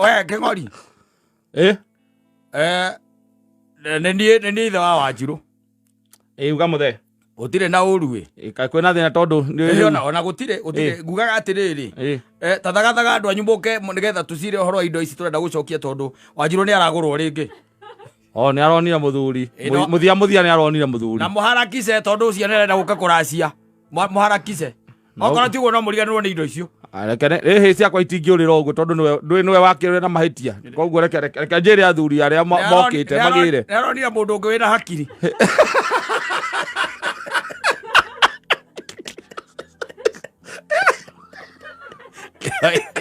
Oya kĩng'ori. Eh, Eh, nĩ niĩ ithe wa Wanjirũ. Ĩ, uga mũthee. Gũtirĩ na ũru ĩ. Ĩ, kaĩ kwĩna thĩna tondũ Ĩ, ona gũtirĩ ngugaga atĩrĩrĩ, tathagathaga andũ anyu mũke nĩgetha tũcire ũhoro wa indo ici tũrenda gũcokia, tondũ Wanjirũ nĩ aragũrwo rĩngĩ. O nĩ aronire mũthuri. Ĩ, Mũthia mũthia nĩ aronire mũthuri. Na mũharakice, tondũ ũcio nĩ arenda gũka kũracia. Mũharakice. Okorwo ti ũguo no mũriganĩrwo nĩ indo icio. Ah, reke rĩhĩ ciakwa itingĩũrĩra ũguo, tondũ nĩwe ndũĩ nĩwe wakĩrĩre na mahĩtia, koguo reke njĩre athuri arĩa mokĩte magĩre. Nĩ aronire mũndũ ũngĩ wĩna hakiri.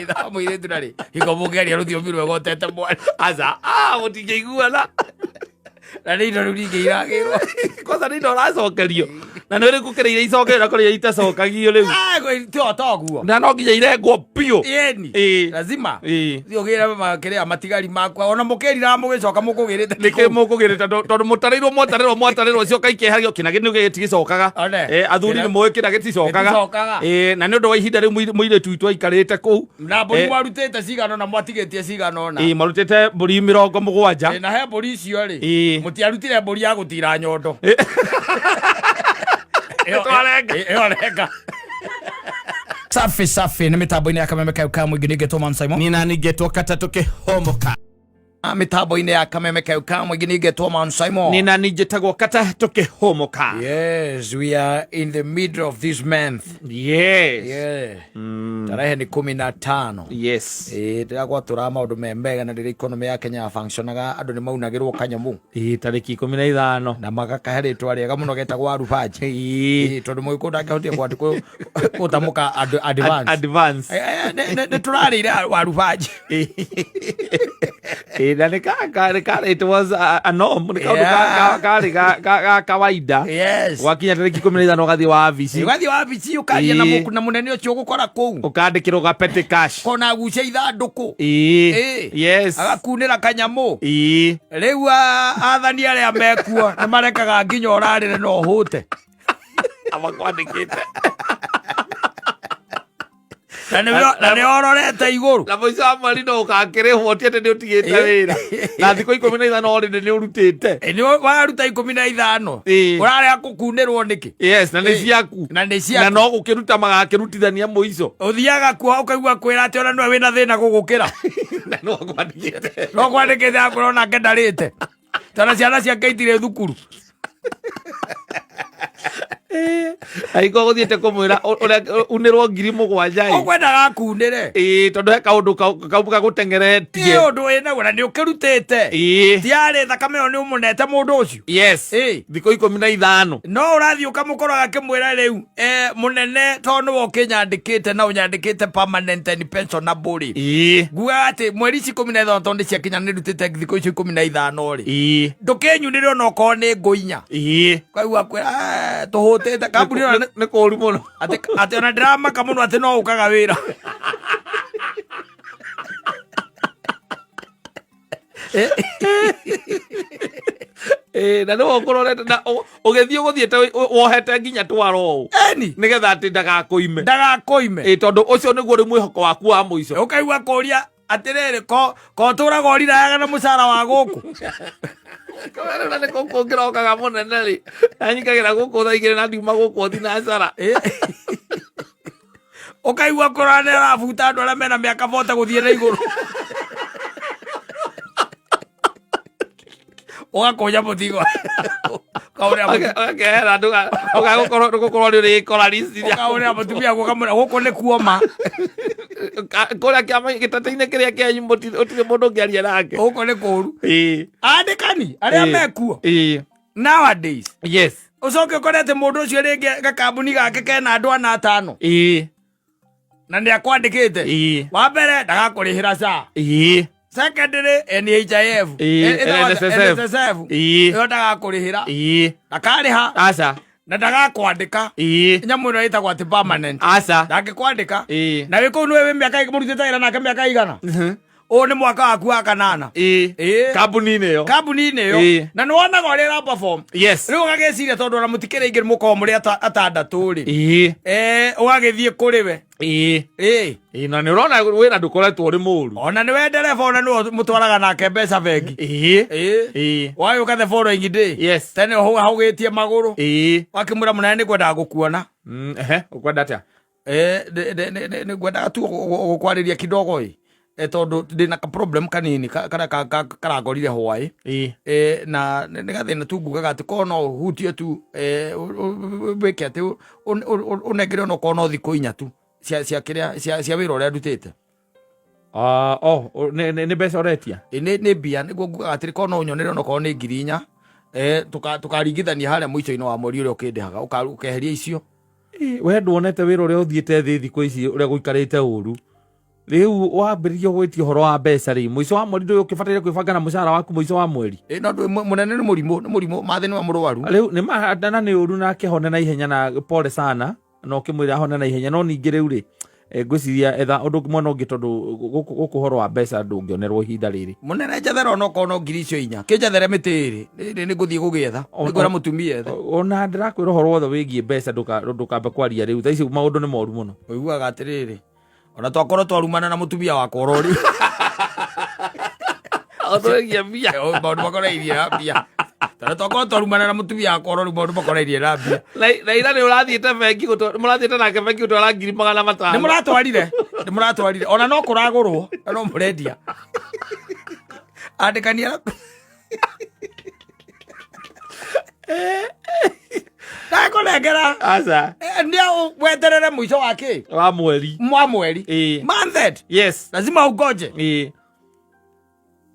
Ithaa mũirĩtu narĩ hingo mũngĩaria rũthiomi rwega ũtete mwana. Aca, ah, mũtingĩiguana. Na nĩ indo rĩu ningĩ iragĩrwo. Kwanza nĩ indo ũracokerio na nĩ ũrĩkũ kĩrĩa iria icokagio na kũrĩa itacokagio rĩu. Tio toguo. Na no nginya irengwo biũ. Ĩni. Ĩĩ. Lazima. Ĩĩ. Thiĩ ũgĩre kĩrĩa matigari makwa, ona mũkĩrira mũgĩcoka mũkũgĩrĩte. Nĩkĩ mũkũgĩrĩte? Tondũ mũtarĩirwo mwatarĩrwo mwatarĩrwo cioka ikehagio kĩna gĩ gĩtigicokaga. One. Eh, athuri nĩ mũĩ kĩna gĩticokaga. Gĩticokaga. Eh, na nĩ ũndũ wa ihinda rĩu mũirĩtu witũ aikarĩte kũu. Na mbũri mwarutĩte cigana ũna, mwatigĩtie cigana ũna? Ĩĩ, marutĩte mbũri 70. Ĩ, na he mbũri icio rĩ, Ĩĩ. mũtiarutire mbũri ya gũtira nyondo? Twarenga. Ĩyo renga. Safi safi, nĩ mĩtambo-inĩ ya Kameme kayo ka mũingĩ, nĩngetwo Man Simon. Nina ningetwo katatũ kĩhomoka. Mĩtambo-inĩ ya Kameme kayo ka mũingĩ, nĩngetwo Man Simon. Nina ninjĩtagwo katatũ kĩhomoka. Yes, we are in the middle of this month. Yes. Yeah. Tarehe ni 15. Yes. Ĩĩ, ndĩragwatũra maũndũ me mega na rĩrĩa economy ya Kenya functionaga, andũ nĩ maunagĩrwo kanyamũ. Ĩĩ, tarĩki 15. Na magakahe rĩtwa rĩega mũno getagwo arubanji. Ĩĩ. Ĩĩ, tondũ mũgĩkũyũ ndangĩhotire gũtamũka advance. Advance. Eh, eh, nĩ tũrarĩire warubanji. Ĩĩ, na nĩ it was a norm, nĩ kaũndũ karĩ ga kawaida. Gwakinya tarĩki 15 ũgathiĩ wabici. Ũgathiĩ wabici ũkaria na Ĩĩ. na mũnene ũcio ũgũkora kũu. Ũkandĩkĩrwo ga petty cash. Kona agucia ithandũkũ. Ĩĩ. Ĩĩ. Yes. Agakunĩra kanyamũ. Ĩĩ. Rĩu athani arĩa mekuo nĩ marekaga nginya ũrarĩre na ũhũte. Amakwandĩkĩte. Na nĩ ororete igũrũ. Na mũico wa mweri no ũgakĩrĩhwo, ti atĩ nĩ ũtigĩte wĩra na thikũ 15 already nĩ ũrutĩte. Ĩ, nĩ waruta 15. Ĩĩ. Ũrarega kũkunĩrwo nĩkĩ? Yes, na nĩ Ĩĩ. ciaku. Na nĩ na ciaku. No gũkĩruta magakĩrutithania mũico. Ũthiaga kuo ũkaigua kwĩra atĩ ona nĩwe wĩna thĩna gũgũkĩra. Na no kwandĩkĩte. No kwandĩkĩte akwĩra onake ndarĩte, tondũ ciana ciake itirĩ thukuru. Angĩkorwo gũthiĩte kũmwĩra ũrĩa unĩrwo 7,000 ĩ. Ũkwendaga akunĩre. Ĩĩ, tondũ he kaũndũ kau nĩ gagũteng'eretie. Ũndũ wĩnaguo na nĩ ũkĩrutĩte. Tiarĩ thakame ĩyo nĩ ũmũnete mũndũ ũcio. Yes. Ĩĩ. Thikũ 15. No ũrathiĩ ũkamũkora akĩmwĩra rĩu, mũnene, tondũ nĩwe ũkĩnyandĩkĩte na ũnyandĩkĩte permanent and pensionable rĩ, ngugaga atĩ mweri ici 15 tondũ nĩ ciakinya, nĩ ndutĩte thikũ icio 15 rĩ, ndũkĩnyunĩre ona okorwo nĩ ngũ inya. Kaigua kwĩra, tũhũtĩte kambuni ĩno." Nĩ kũru mũno. Atĩ ona ndĩramaka mũno atĩ no ũkaga wĩra. Ĩĩ, na nĩwe ũkũrorete na ũgĩthiĩ ũgũthiĩte wohete nginya twaro ũũ Eni. nĩgetha atĩ ndagakũime. Ndagakũime. Ĩĩ, tondũ ũcio nĩguo rĩu mwĩhoko waku wa mũico. Ũkaigua kũria atĩrĩrĩ, ko tũraga ũrirayaga na mũcara wa gũkũ? Kũrĩa nĩ gũkũ ngĩrokaga mũnene rĩ, anyikagĩra gũkũ thaa 2 na ndiuma gũkũ thinacara. Ũkaigua kũrora nĩ arabuta andũ arĩa mena mĩaka bote gũthiĩ na igũrũ, ũgakũnja mũtigo ũkaũrĩra Ũgakehera ndũgagũkorwo ndũgũkorwo nĩ ũrĩkora riciria. Ũkaũrĩra mũtumia waku ũkamwĩra gũkũ nĩ kuoma. Kũrĩa kĩama gĩtatĩ-inĩ kĩrĩa kĩanyu ũtirĩ mũndũ ũngĩaria nake. Gũkũ nĩ kũru. Andĩkani arĩa mekuo nowadays. Ũcoke ũkore atĩ mũndũ ũcio rĩngĩ gakambuni gake kena andũ ana atano na nĩ akwandĩkĩte. Wa mbere, ndagakũrĩhĩra SHA. Secondary, NHIF. Ĩtagwo atĩa? NSSF. NSSF. Ĩyo ndagakũrĩhĩra. Ndakarĩha. Aca. Na ndagakwandĩka. Nyamũ ĩno ĩtagwo atĩ permanent. Aca. Ndangĩkwandĩka. Ĩĩ. Na wĩ kũu nĩwe wĩ mĩaka mũrutĩte wĩra nake mĩaka igana. Ũyũ nĩ mwaka waku wa kanana. Ĩĩ. Ĩĩ. Kambuni-inĩ ĩyo. Kambuni-inĩ ĩyo. Ĩĩ. Na nĩ wonaga ũrĩa ĩra perform. Yes. Rĩu ũgagĩciria tondũ ona mũtikĩrĩ aingĩ mũkoragwo mũrĩ atandatũ rĩ. Ĩĩ. Ũgagĩthiĩ kũrĩ we. Ĩĩ. Ĩĩ. Ĩĩ, na nĩ ũrona wĩra ndũkoretwo ũrĩ mũru. Ona nĩwe ndereba, ona nĩwe mũtwaraga nake mbeca bengi. Ĩĩ. Ĩĩ. Ĩĩ. Wagĩũka the following day. Yes. Tene hũgĩtie magũrũ. Ĩĩ. Wakĩmwĩra mũnene nĩ ngwendaga gũkuona. Ehe, ũkwenda atĩa? Nĩ ngwendaga tu gũkwarĩria kidogo ĩ. Tondũ ndĩna ka problem kanini karĩa karangorire hwaĩ. Ĩĩ. Na nĩ gathĩna tu ngugaga atĩ korwo no ũhutie tu wĩke atĩ ũnengere onokorwo no thikũ inya tu cia cia kĩrĩa cia cia wĩra ũrĩa ndutĩte. Ah, oh, nĩ mbeca ũretia? Nĩ mbia nĩguo ngugaga atĩrĩ korwo no ũnyonere onokorwo nĩ 4,000, tũkaringithania harĩa mũico-inĩ wa mweri ũrĩa ũkĩndĩhaga, ũkeheria icio. Ĩ, we nduonete wĩra ũrĩa ũthiĩte thĩ thikũ ici ũrĩa gũikarĩte ũru. Rĩu wambĩrĩria gwĩtia ũhoro wa mbeca rĩ, mũico wa mweri ndũĩ ũkĩbataire kwĩbanga na mũcara waku mũico wa mweri. No ndũĩ mũnene nĩ mũrimũ, nĩ mũrimũ, mathĩ nĩwe mũrwaru. Rĩu nĩ ma na nĩ ũru na akĩhone na ihenya na pole sana na ũkĩmwĩra ahone na ihenya, no ningĩ rĩu rĩ, ngwĩciria etha ũndũ ũngĩ mwena ũngĩ tondũ gũkũ ũhoro wa mbeca ndũngĩonerwo ihinda rĩrĩ. Mũnene njethere onokorwo no 4,000, kĩnjethere mĩtĩ ĩrĩ, nĩ ngũthiĩ gũgĩetha, nĩ ngwĩra mũtumia ethe. Ona ndĩrakwĩra ũhoro wothe wĩgiĩ mbeca ndũkambe kwaria rĩu, thaa ici maũndũ nĩ moru mũno. Ũiguaga atĩrĩrĩ, ona twakorwo twarumana na mũtumia wakwa ũrori. Ũndũ wĩgiĩ mbia. Maũndũ makonainie na mbia. Tondũ twakorwo twarumana na mũtumia wakwa ũrori maũndũ makonainie na mbia. Na ira nĩ ũrathiĩte bengi mũrathiĩte nake bengi gũtwara 500,000. Nĩ mũratwarire, nĩ mũratwarire. Ona no kũragũrwo, na no mũrendia. Andĩkania. Ndakũnengera. Aca. Nĩ weterere mũico wa kĩ? Wa mweri. Wa mweri. Ĩĩ. Month end. Yes. Lazima ugoje. Ĩĩ.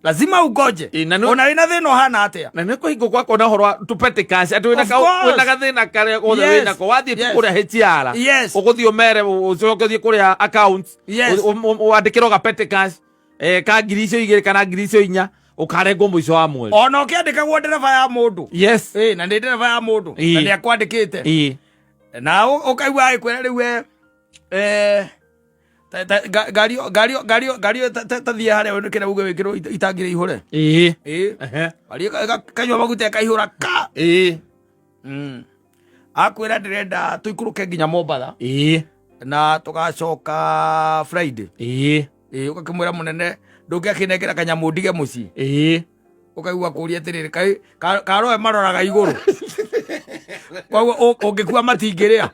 Lazima ugoje. Ĩĩ, na nĩ- Ona wĩna thĩna ũhana atĩa? Na nĩ kũhingwo gwakwa na ũhoro wa tũpete cash atĩ wĩna Of course. wĩna gathĩna karĩa gothe Yes. wĩnako wathiĩ Yes. kũrĩa HR Yes. ũgũthiĩ ũmere ũcoke ũthiĩ kũrĩa accounts Yes. wandĩkĩrwo ga petty cash ka 2,000 kana 4,000 ũkarengwo mũico wa mweri. Ona ũkĩandĩkagwo ndereba ya mũndũ. Yes. Ĩĩ, na nĩ ndereba ya mũndũ. Ĩĩ. Na nĩ akwandĩkĩte. Ĩĩ. Na ũkaigua agĩkwĩra rĩu ngari ngari ngari ngari tathiĩ harĩa kĩrĩa uge wĩkĩrwo itangi rĩihũre. Ĩĩ. Ĩĩ. Ehe. Ngari kanyua maguta ĩkaihũra ka. Ĩĩ. Akwĩra ndĩrenda tũikũrũke nginya Mombatha. Ĩĩ. Na tũgacoka Friday. Ĩĩ. Ĩĩ, ũgakĩmwĩra mũnene ndũngĩakĩnengera kanyamũ ndige mũciĩ. Ĩĩ. Ũkaigua kũria atĩrĩrĩ, kaĩ karoe maroraga igũrũ. Koguo ũngĩkua matingĩrĩa.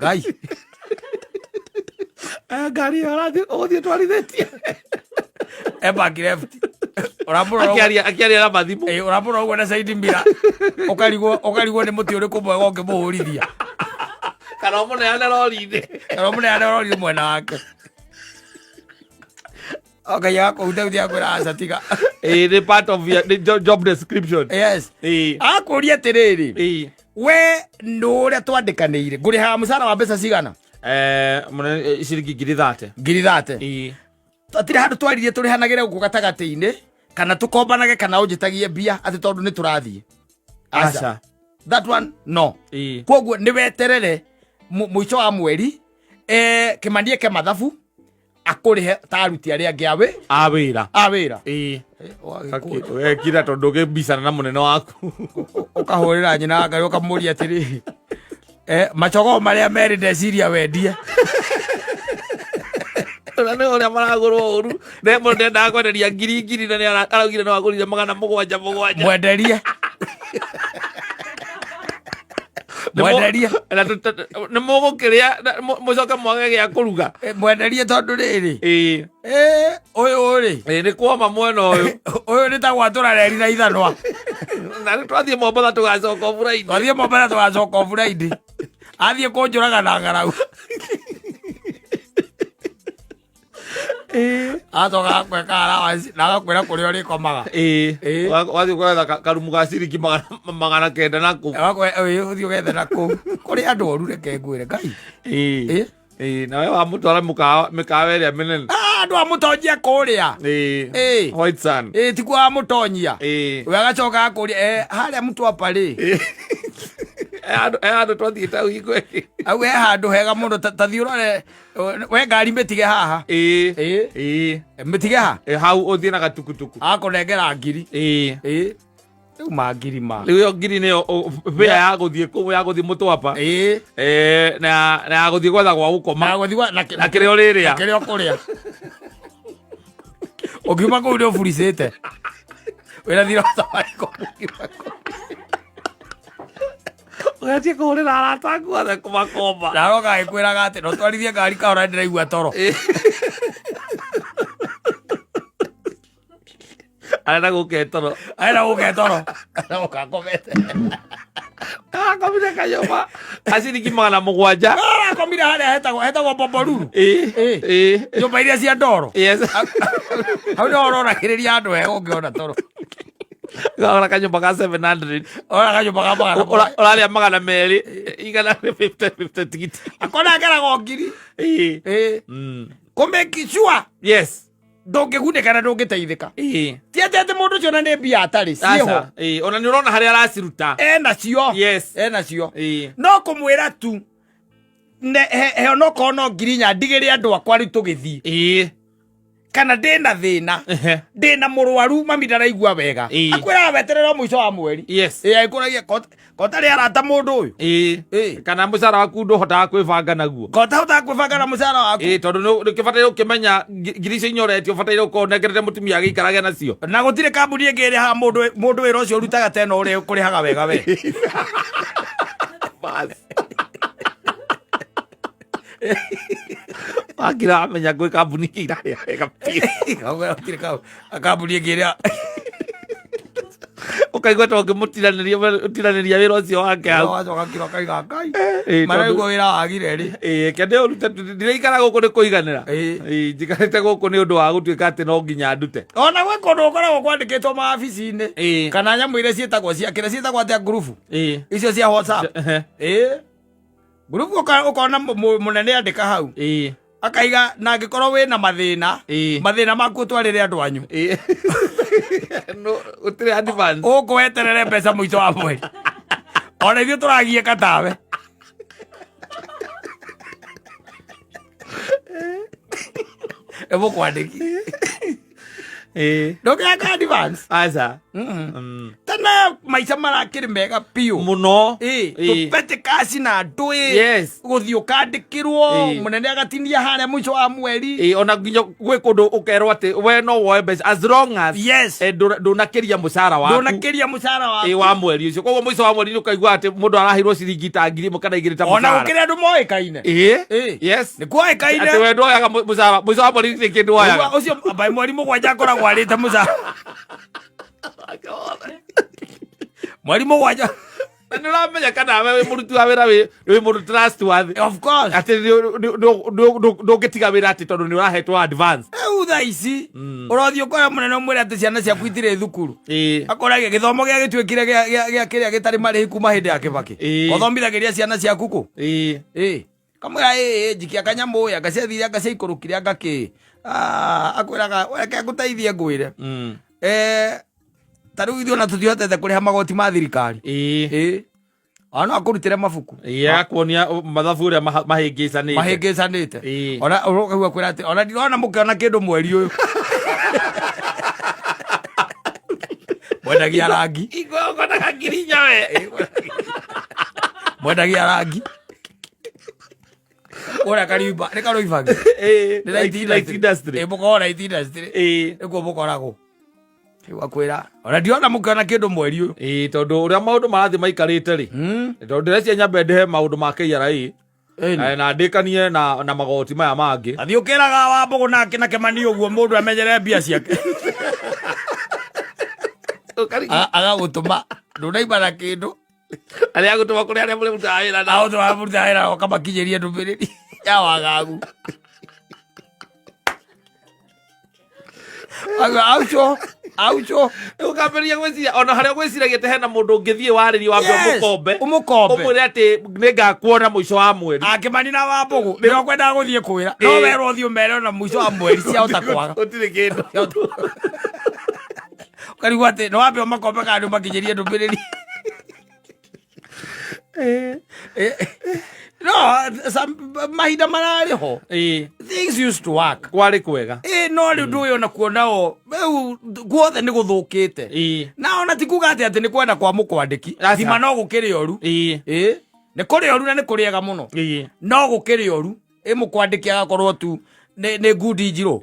Ngai. Ngari ĩyo arathiĩ ũgũthiĩ twarithĩtie. E back left. Ũramũrora ũguo. Akĩaria na mathimũ. Ĩĩ, ũramũrora ũguo na side mirror. Ũkarigwo nĩ mũtĩ ũrĩkũ mwega ũngĩmũhũrithia. Kana ũmũneane rori-inĩ. Kana ũmũneane rori-inĩ mwena wake. Ngai agakũhutahutia akwĩra aca tiga. Ĩĩ, nĩ part of your, nĩ job description. Yes. Ĩĩ. Akũria atĩrĩrĩ, Ĩĩ. we nĩ ũrĩa twandĩkanĩire ngũrĩhaga mũcara wa mbeca cigana? Mũnene, ciringi 30,000. 30,000. Ĩĩ. Hatirĩ handũ twaririe tũrĩhanagĩre gũkũ gatagatĩ-inĩ kana tũkombanage kana ũnjĩtagie mbia atĩ tondũ nĩ tũrathiĩ. Aca. Aca. That one no. Ĩĩ. Koguo nĩ weterere mũico wa mweri, Kĩmani eke mathabu akũrĩhe ta aruti arĩa angĩ a wĩra. A wĩra. Ĩĩ. Wekira tondũ ũkĩmbicana na mũnene waku. Ũkahũrĩra nyina wa Ngai ũkamũria atĩrĩ, macogo marĩa merĩ ndeciria wendie. Na nĩ ũrĩa maragũrwo ũru. Ne mũndũ ndendaga kwenderia ngiri ngiri na nĩ araugire no agũrire 700 700. Mwenderie. Mwenderie. Na nĩ mũgũkĩrĩa, na mũcoke mwage gĩa kũruga. Mwenderie tondũ rĩrĩ. Ĩĩ. Ũyũ rĩ. Ĩĩ, nĩ kwoma mwena ũyũ. Ũyũ nĩ ta gwatũra reri na ithanwa. Na rĩu twathiĩ Mombatha tũgacoka o Friday. Twathiĩ Mombatha tũgacoka o Friday. Athiĩ kũnjũraga na ng'aragu. Acoka agakwĩka allowance na agakwĩra kũrĩa ũrĩkomaga. Ĩĩ. Ĩĩ. Wathiĩ gwetha karumu ga ciringi 900 na kũu. Ĩĩ, ũthiĩ ũgethe na kũu. Kũrĩ andũ oru reke ngwĩre, Ngai. Ĩĩ. Ĩĩ. Ĩĩ, nawe wamũtwara mĩkawa ĩrĩa mĩnene. Andũ amũtonyia kũrĩa. Ĩĩ. Ĩĩ. White Sand. Ĩĩ, tikuo amũtonyia. Ĩĩ. We agacoka akũria, harĩa Mtwapa rĩ. Ĩĩ. He handũ twathiĩte hau hingo ĩngĩ. Au he handũ hega mũno, ta thiĩ ũrore we ngari mĩtige haha. Ĩĩ. Ĩĩ. Ĩĩ. Mĩtige ha. Ĩ, hau ũthiĩ na gatukutuku. Akũnengera ngiri. Ĩĩ. Ĩĩ. Rĩu ma ngiri ma. Rĩu ĩyo ngiri nĩyo bĩa ya gũthiĩ kũu ya gũthiĩ mũtwapa. Ĩĩ. Eh, na ya gũthiĩ gwetha gwa gũkoma. Na gũthiĩ Na kĩrĩa ũrĩrĩa. Na kĩrĩa ũkũrĩa. Ũngiuma kũu nĩ ũburicĩte. Wĩra thira wa Safaricom ũkiuma kũu. Ũgatie kũhũrĩra arata aku othe kũmakomba. Na aroka agĩkwĩraga atĩ no twarithie ngari kahora ndĩraigua toro. Arenda gũke toro. Arenda gũke toro. Arenda gũka akomete. Akomire kanyũmba ka ciringi 700. Arakomire harĩa hetagwo Bombolulu. Ĩĩ. Ĩĩ. Ĩĩ. Nyũmba iria cia ndoro. Yes. Hau nĩho ũronagĩrĩria andũ wega ũngĩona toro. Ora kanyũmba ka 700. Ora kanyũmba ka 700. Ũrarĩa 200, 150 50 tigiti. Akonangeraga o ngiri. Ĩĩ. Ĩĩ. Kũ make sure Yes. ndũngĩgunĩka na ndũngĩteithĩka. Ĩĩ. Ti atĩ mũndũ ũcio ona nĩ mbia atarĩ ciĩho. Aca. Ĩĩ. Ona nĩ ũrona harĩa araciruta. Enacio. Yes. Enacio. Ĩĩ. No kũmwĩra tu he onokorwo no 4,000 ndigĩre andũ akwa rĩu tũgĩthiĩ. Ĩĩ. Kana ndĩna thĩna. Ehe. Ndĩna mũrwaru mami ndaraigua wega. Ĩĩ. Akwĩraga weterere o mũico wa mweri. Yes. Ĩĩ, agĩkũragia kotarĩ arata mũndũ ũyũ. Ĩĩ. Ĩĩ. Kana mũcara waku ndũhotaga kwĩbanga naguo. Kotahotaga kwĩbanga na mũcara waku. Ĩĩ, tondũ nĩ ũkĩbataire ũkĩmenya 4,000 ũretio ũbataire ũkorwo ũnengerete mũtumia agĩikarage nacio. Na gũtirĩ kambuni ĩngĩ ĩrĩhaga mũndũ wĩra ũcio ũrutaga tena ũrĩa ũkũrĩhaga wega we. Bas. Wakira amenya gwĩ kambuni ingĩ irarĩha wega biũ. Gũtirĩ kambuni ĩngĩ ĩrĩa Ũkaigua ta ũngĩmũtiranĩria wĩra ũcio wake hau. Wacoka kiro akaiga Ngai. Ĩĩ, tondũ- Maraigua wĩra wagire rĩ. Ĩĩ, reke ndĩũrute, ndiraikara gũkũ nĩ kũiganĩra. Ĩĩ. Ĩĩ, njikarĩte gũkũ nĩ ũndũ wa gũtuĩka atĩ no nginya ndute. Ona gwĩ kũndũ gũkoragwo kwandĩkĩtwo mawabici-inĩ. Ĩĩ. Kana nyamũ iria ciĩtagwo cia kĩrĩa ciĩtagwo atĩa ngurubu. Ĩĩ. Icio cia WhatsApp. Ehe. Ĩĩ. Ngurubu ũkona mũnene andĩka hau. Ĩĩ. Akaiga na angĩkorwo wĩna mathĩna. Ĩĩ. Mathĩna maku ũtwarĩre andũ anyu. Ĩĩ. No, gũtirĩ advance. Ũkũ weterere mbeca mũico wa mweri. Ona ithuĩ tũragiĩka tawe. Ĩmũkwandĩki. Ĩĩ. Ndũngĩaka advance. Aca. Tene maica marakĩrĩ mega biũ. Mũno. Ĩĩ, Ĩĩ. tũpete kaci na andũ ĩ. Yes. Gũthiĩ ũkandĩkĩrwo Ĩĩ. mũnene agatinia harĩa mũico wa mweri. Ĩĩ, ona nginya gwĩ kũndũ ũkerwo atĩ we no woe mbeca as long as Yes. ndũnakĩria mũcara waku. Ndũnakĩria mũcara waku. Ĩĩ, wa mweri ũcio. Koguo mũico wa mweri nĩ ũkaigua atĩ mũndũ araheirwo ciringi ta 1000 kana 2,000 ta Ona mũcara. gũkĩrĩ andũ moĩkaine. Ĩĩ. Ĩĩ. Yes. Nĩ kuoĩkaine. Atĩ we ndwoyaga mũcara mũico wa mweri gũtirĩ kĩndũ woyaga. Ũcio by mweri 7 akoragwo arĩte mũcara. Mweri 7. Na nĩ ũramenya kana we wĩ mũruti wa wĩra wĩ mũndũ trustworthy. Of course. Atĩ ndũngĩtiga wĩra atĩ tondũ nĩ ũrahetwo advance. Rĩu thaa ici ũrothiĩ ũkora mũnene ũmwĩre atĩ ciana ciaku itirĩ thukuru. Ĩĩ. Akoragia gĩthomo gĩa gĩtuĩkire gĩa kĩrĩa gĩtarĩ marĩhi kuma hĩndĩ ya Kĩbakĩ. Ĩĩ. Ũthomithagĩria ciana ciaku kũ? Ĩĩ. Ĩĩ. Kamwĩra ĩĩ njikia kanyamũ ĩ anga ciathire anga ciaikũrũkire anga kĩ. Akwĩraga reke ngũteithie ngwĩre. Ta rĩu ithuĩ ona tũtihotete kũrĩha magoti ma thirikari. Ĩĩ. Ĩĩ. Ona no akũrutĩre mabuku. Ĩĩ, agakuonia mathabu ũrĩa mahĩngĩcanĩte. Mahĩngĩcanĩte. Ĩĩ. Ona ũkaigua kwĩra atĩ ona ndirona mũkĩona kĩndũ mweri ũyũ. Mwendagia rangi. Igwe ũkonaga 4,000 we. Mwendagia rangi. Ũrĩa Kariuba, nĩ Karuibagi. Ĩĩ, Nĩ light light industry. industry. Ĩĩ, mũkoragwo light industry. Ĩĩ. Nĩkuo mũkoragwo. Rĩu akwĩra, ona ndirona mũkĩona kĩndũ mweri ũyũ. Ĩĩ, tondũ ũrĩa maũndũ marathiĩ maikarĩte rĩ, tondũ ndĩreciria nyambe ndĩhe maũndũ ma KRA, na ndĩkanie na magoti maya mangĩ. Athiĩ ũkĩraga wa Mbũgũ nake na Kĩmani ũguo mũndũ amenyere mbia ciake. Agagũtũma ndũnaima na kĩndũ. Arĩa agũtũma kũrĩ arĩa mũrĩmutaga wĩra nao. Agũtũma mũrutaga wĩra nao ũkamakinyĩria ndũmĩrĩri ya wagagu. Auga, aucho, aucho. Rĩu ũkambĩrĩria gwĩciria ona harĩa ũgwĩciragia atĩ hena mũndũ ũngĩthiĩ warĩrie wambe Yes, ũmũkombe. ũmũkombe. Ũmwĩre atĩ nĩngakuona mũico wa mweri. Akĩmani na wa Mbũgũ nĩo kwendaga gũthiĩ kwĩra. No Ĩĩ. werwo ũthiĩ ũmere ona mũico wa mweri ciahota kwaga. Gũtirĩ kĩndũ. Ũkarigwo atĩ nĩ wambe ũmakombe kana nĩ ũmakinyĩrie ndũmĩrĩri. No mahinda mararĩ ho, things used to work. Kwarĩ kwega. Ĩ, no rĩu ndũĩ ona kuonao rĩu guothe nĩ gũthũkĩte. Na ona ti kuga atĩ nĩ kwenda kwa mũkwandĩki. Aca. Thima no gũkĩrĩ ũru. Ĩ, nĩ kũrĩ ũru na nĩ kũrĩega mũno. No gũkĩrĩ ũru, ĩ, mũkwandĩki agakorwo tu nĩ ngundi njirũ.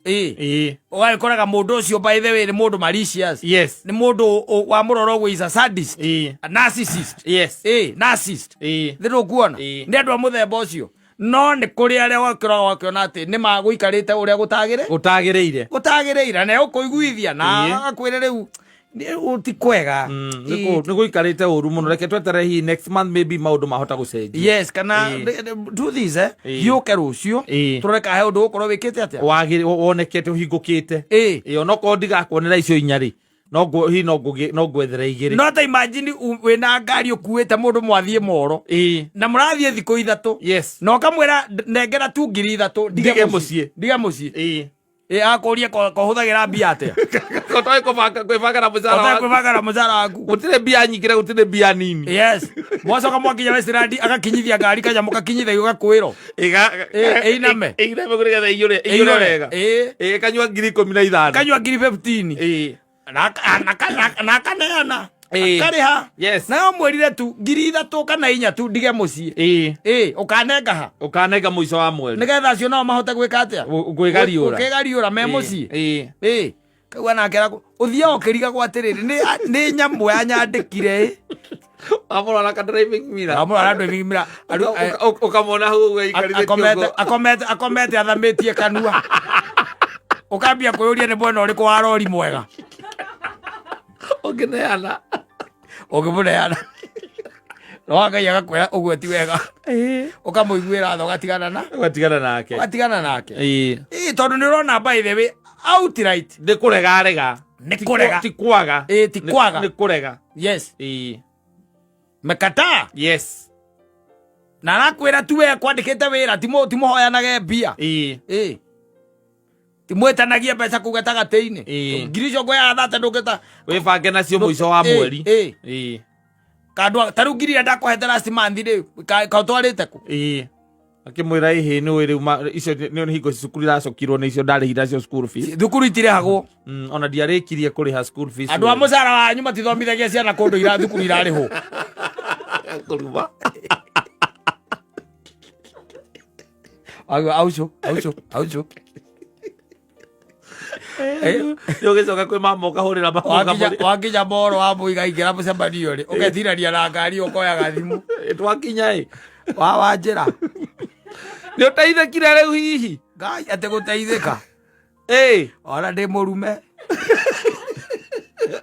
Ĩ, ũgagĩkoraga mũndũ ũcio, by the way, nĩ mũndũ malicious. Nĩ mũndũ wamũrora ũguo is a sadist, a narcissist. Ĩ, narcissist. Thĩ ndũkuona. Nĩ andũ a mũthemba ũcio, no nĩ kũrĩ arĩa wakĩroga wakĩona atĩ nĩ magũikarĩte ũrĩa gũtagĩrĩ Gũtagĩrĩire. Gũtagĩrĩire na ũkũiguithia na agakwĩra rĩu ti kwega. Nĩ gũikarĩte ũru mũno. Reke tweterere hihi next month maybe maũndũ mahota gũcenjia. Yes, kana do this, eh, gĩũke rũciũ. Tũrore kana he ũndũ ũgũkorwo wĩkĩte atĩa. Wonekete ũhingũkĩte. Ĩ, onokorwo ndigakuonera icio inya rĩ, no hihi no ngwethere igĩrĩ. No ta imagine wĩna ngari ũkuĩte mũndũ, mwathiĩ moro na mũrathiĩ thikũ 3 na ũkamwĩra, "Nengera tu 3,000 ndige mũciĩ." Ndige mũciĩ. Ĩ, akũrie kũhũthagĩra mbia atĩa. Kotoĩ kwĩbanga na mũcara Ũtarĩ waku. Kwĩbanga na mũcara waku. Gũtirĩ mbia nyingĩ na gũtirĩ mbia nini. Yes, mwacoka mwakinya Westland, agakinyithia ngari kanyamũ kakinyithagio gakwĩrwo ĩiname. Ĩiname nĩgetha ĩiyũre wega. Ĩkanyua 15,000. Kanyua ngiri 15. Na akaneana, akarĩha. Nayo mwĩrire tu 3,000 kana 4 tu ndige mũciĩ. Ĩ, ũkanenga ha? Ũkanenga mũico wa mweri. Nĩgetha acio nao mahote gwĩka atĩa? Kwĩgariũra. Kwĩgariũra me mũciĩ. Ĩ, kaigua nake ũthiaga ũkĩrigagwo atĩrĩrĩ, nĩ nyamũ yanyandĩkire ĩ. Wamũrora ka driving mirror. Wamũrora driving mirror. Ũkamwona hau ũguo aikarĩte Akomete kĩongo. Akomete athamĩtie kanua, ũkambia kwĩyũria nĩ mwena ũrĩkũ wa rori mwega. Ũngĩneana. Ũngĩmũneana no Ngai agakwĩra ũguo ti wega, ũkamũiguĩra tha, ũgatigana na Ũgatigana nake. Ũgatigana nake. Ĩ, tondũ nĩ ũrona, by the way, outright Nĩ kũrega arega. Nĩ kũrega. Ti kwaga. Ĩ, ti kwaga. Nĩ kũrega. Yes, mekataa. Na arakwĩra tu we kwandĩkĩte wĩra, timũhoyanage mbia. Ĩ, timwĩtanagie mbeca kũu gatagatĩ-inĩ. Ngiri icio ngũheaga thate ndũngĩta Wĩbange nacio mũico wa mweri. Kandũ ta rĩu ngiri iria ndakũhete last month rĩ, kaũtwarĩte kũ? Akĩmwĩra, ĩhĩ, nĩ ũĩ rĩu icio nĩ hingo cukuru iracokirwo, nĩ icio ndarĩhire nacio school fees. Thukuru itirĩhagwo. Ona ndiarĩkirie kũrĩha school fees. Andũ a mũcara wanyu matithomithagia ciana kũndũ ira thukuru irarĩhwo. Kũruma. Auga, auco auco auco. Nĩ ũgĩcoka kwĩ mama ũkahũrĩra mama. Wakinya moro wa mũiga ingĩra mũcemanio rĩ, ũgetirania na ngari, ũkoyaga thimũ. Twakinya ĩ. Wa njĩra. Nĩ ũteithĩkire rĩu hihi? Ngai, atĩ gũteithĩka? Ona ndĩ mũrume.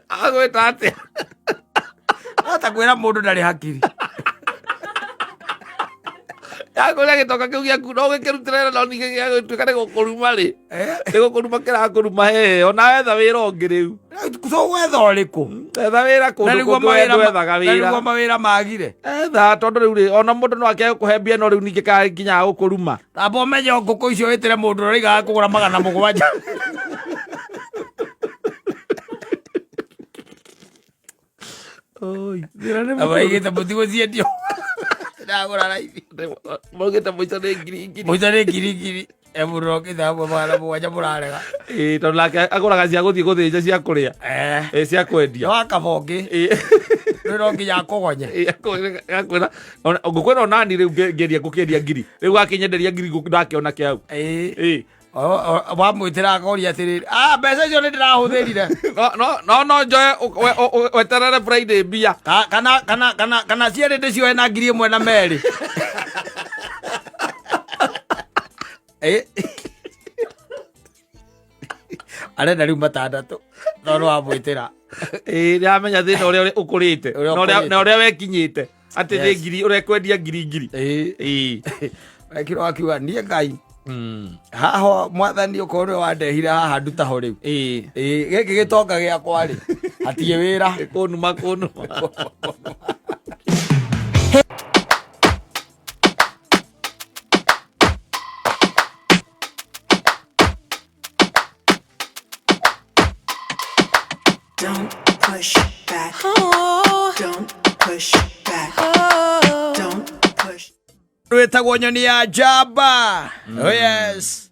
Agwĩta atĩa? Hata kwĩra mũndũ ndarĩ hakiri. Yakwĩra gĩtoka kĩu gĩaku no gĩkĩrutĩre wĩra, no ningĩ gĩagũtuĩka nĩ gũkũruma rĩ, nĩ gũkũruma kĩrakũruma. He ona wetha wĩra ũngĩ rĩu. Tũgwetha ũrĩkũ? Etha wĩra Na kũndũ nĩguo kũngĩ mawĩra wethaga na wĩra. Nĩguo mawĩra magire. Etha, tondũ rĩu rĩ, ona mũndũ no akĩage kũhe mbia, no rĩu ningĩ ka nginya gũkũruma. Tamba ũmenye o ngũkũ icio wĩtĩre mũndũ ũrĩa ũraigaga kũgũra 700. Abaigĩte mũtigũciendio, ndagũra raithi. Maugĩte mũico nĩ ngiri ngiri. Mũico nĩ ngiri ngiri, e mũndũ ũrokĩte hamwe 700 mũrarega. Ĩĩ, tondũ nake agũraga cia gũthiĩ gũthĩnja cia kũrĩa. Ĩ, cia kwendia. Wakaba ũngĩ rĩu no nginya akũgonye. Ĩ, akwĩra ngũkũ ĩno nani rĩu ngĩendia ngũkĩendia ngiri, rĩu gakĩnyenderia ngiri ngũkũ ndakĩona kĩa hau. Ĩ. Wamwĩtĩra akoria atĩrĩrĩ, ah, mbeca icio nĩ ndĩrahũthĩrire. No njoe weterere Friday mbia. Kana cierĩ ndĩcioe na 1,000 na merĩ. Arenda rĩu matandatũ tondũ wamwĩtĩra. Ĩ, nĩamenya thĩna ũrĩa ũkũrĩte. Ũrĩa Na ũrĩa ũkũrĩte. Na ũrĩa wekinyĩte atĩ nĩ ngiri ũrekwendia ngiri ngiri. Ĩ. Wekirwo akiuga niĩ Ngai haha, mwathani ũkorwo nĩwe wandehire haha, ndutaho rĩu. Ĩ, gĩkĩ gĩtonga gĩakwa rĩ, hatirĩ wĩra. Kũnuma kũnuma. Don't push back. Don't push back. Wĩtagwo nyoni ya njamba. Oh yes.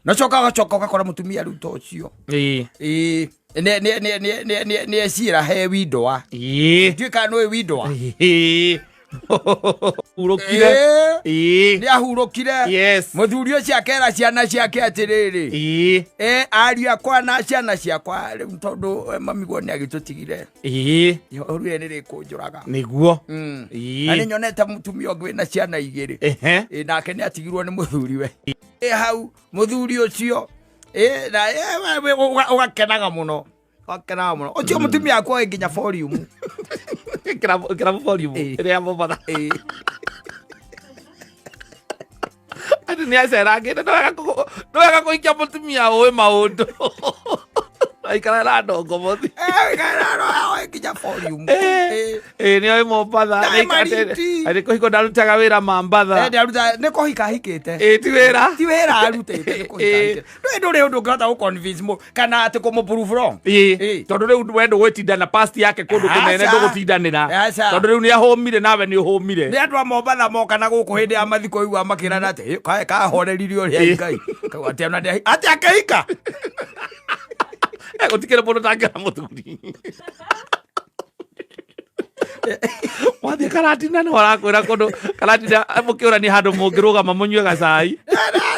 Nocoka ũgacoka ũgakora mũtumia rĩu ta ũcio. Ĩĩ, nĩ eciĩra he windoa. Ndiũĩ kana nĩũĩ windoa. Hurũkire. Nĩ ahurũkire. Mũthuri ũcio akera ciana ciake atĩrĩrĩ, ariũ akwa na ciana ciakwa, rĩu tondũ mamiguo nĩ agĩtũtigire, ihoru rĩrĩ nĩ rĩkũnjũraga. Nĩguo. Na nĩ nyonete mũtumia ũngĩ wĩna ciana igĩrĩ. Nake nĩ atigirwo nĩ mũthuriwe. Hau mũthuri ũcio, na ũgakenaga mũno, ũgakenaga mũno ũcio mũtumia wakwa wĩ nginya volume. Ĩkĩra volume ĩrĩa ya Mombatha. Atĩ nĩ acerangĩte. Nĩ wega kũhikia mũtumia ũĩ maũndũ, aikara na ndongomothi. Wĩ nginya volume. Ĩ nĩ oĩ Mombatha. Ndarĩ mariti. Atĩ kũhiko ndarutaga wĩra Mambatha. Ndaruta nĩ kũhika ahikĩte. Ĩ ti wĩra. Ti wĩra arutĩte, nĩ kũhika ahikĩte. Ndũrĩ ũndũ ũngĩhota gũ-convince mũ kana atĩ kũmũ prove wrong. Ĩ tondũ rĩu we ndũgwĩtinda na past yake kũndũ kũnene. Aca. Ndũgũtindanĩra. Aca. Tondũ rĩu nĩ ahũmire nawe nĩ ũhũmire. Nĩ andũ a Mombatha moka na gũkũ hĩndĩ ya mathiko igua makĩrana atĩ, "Ĩ, kae kahoreririe ũrĩa Ngai Kau atĩ ona atĩ akĩhika." Gũtikĩrĩ mũndũ tangĩra mũthuri wathiĩ Karatina nĩ warakwĩra kũndũ Karatina mũkĩũrania handũ mũngĩrũgama mũnyue gacai.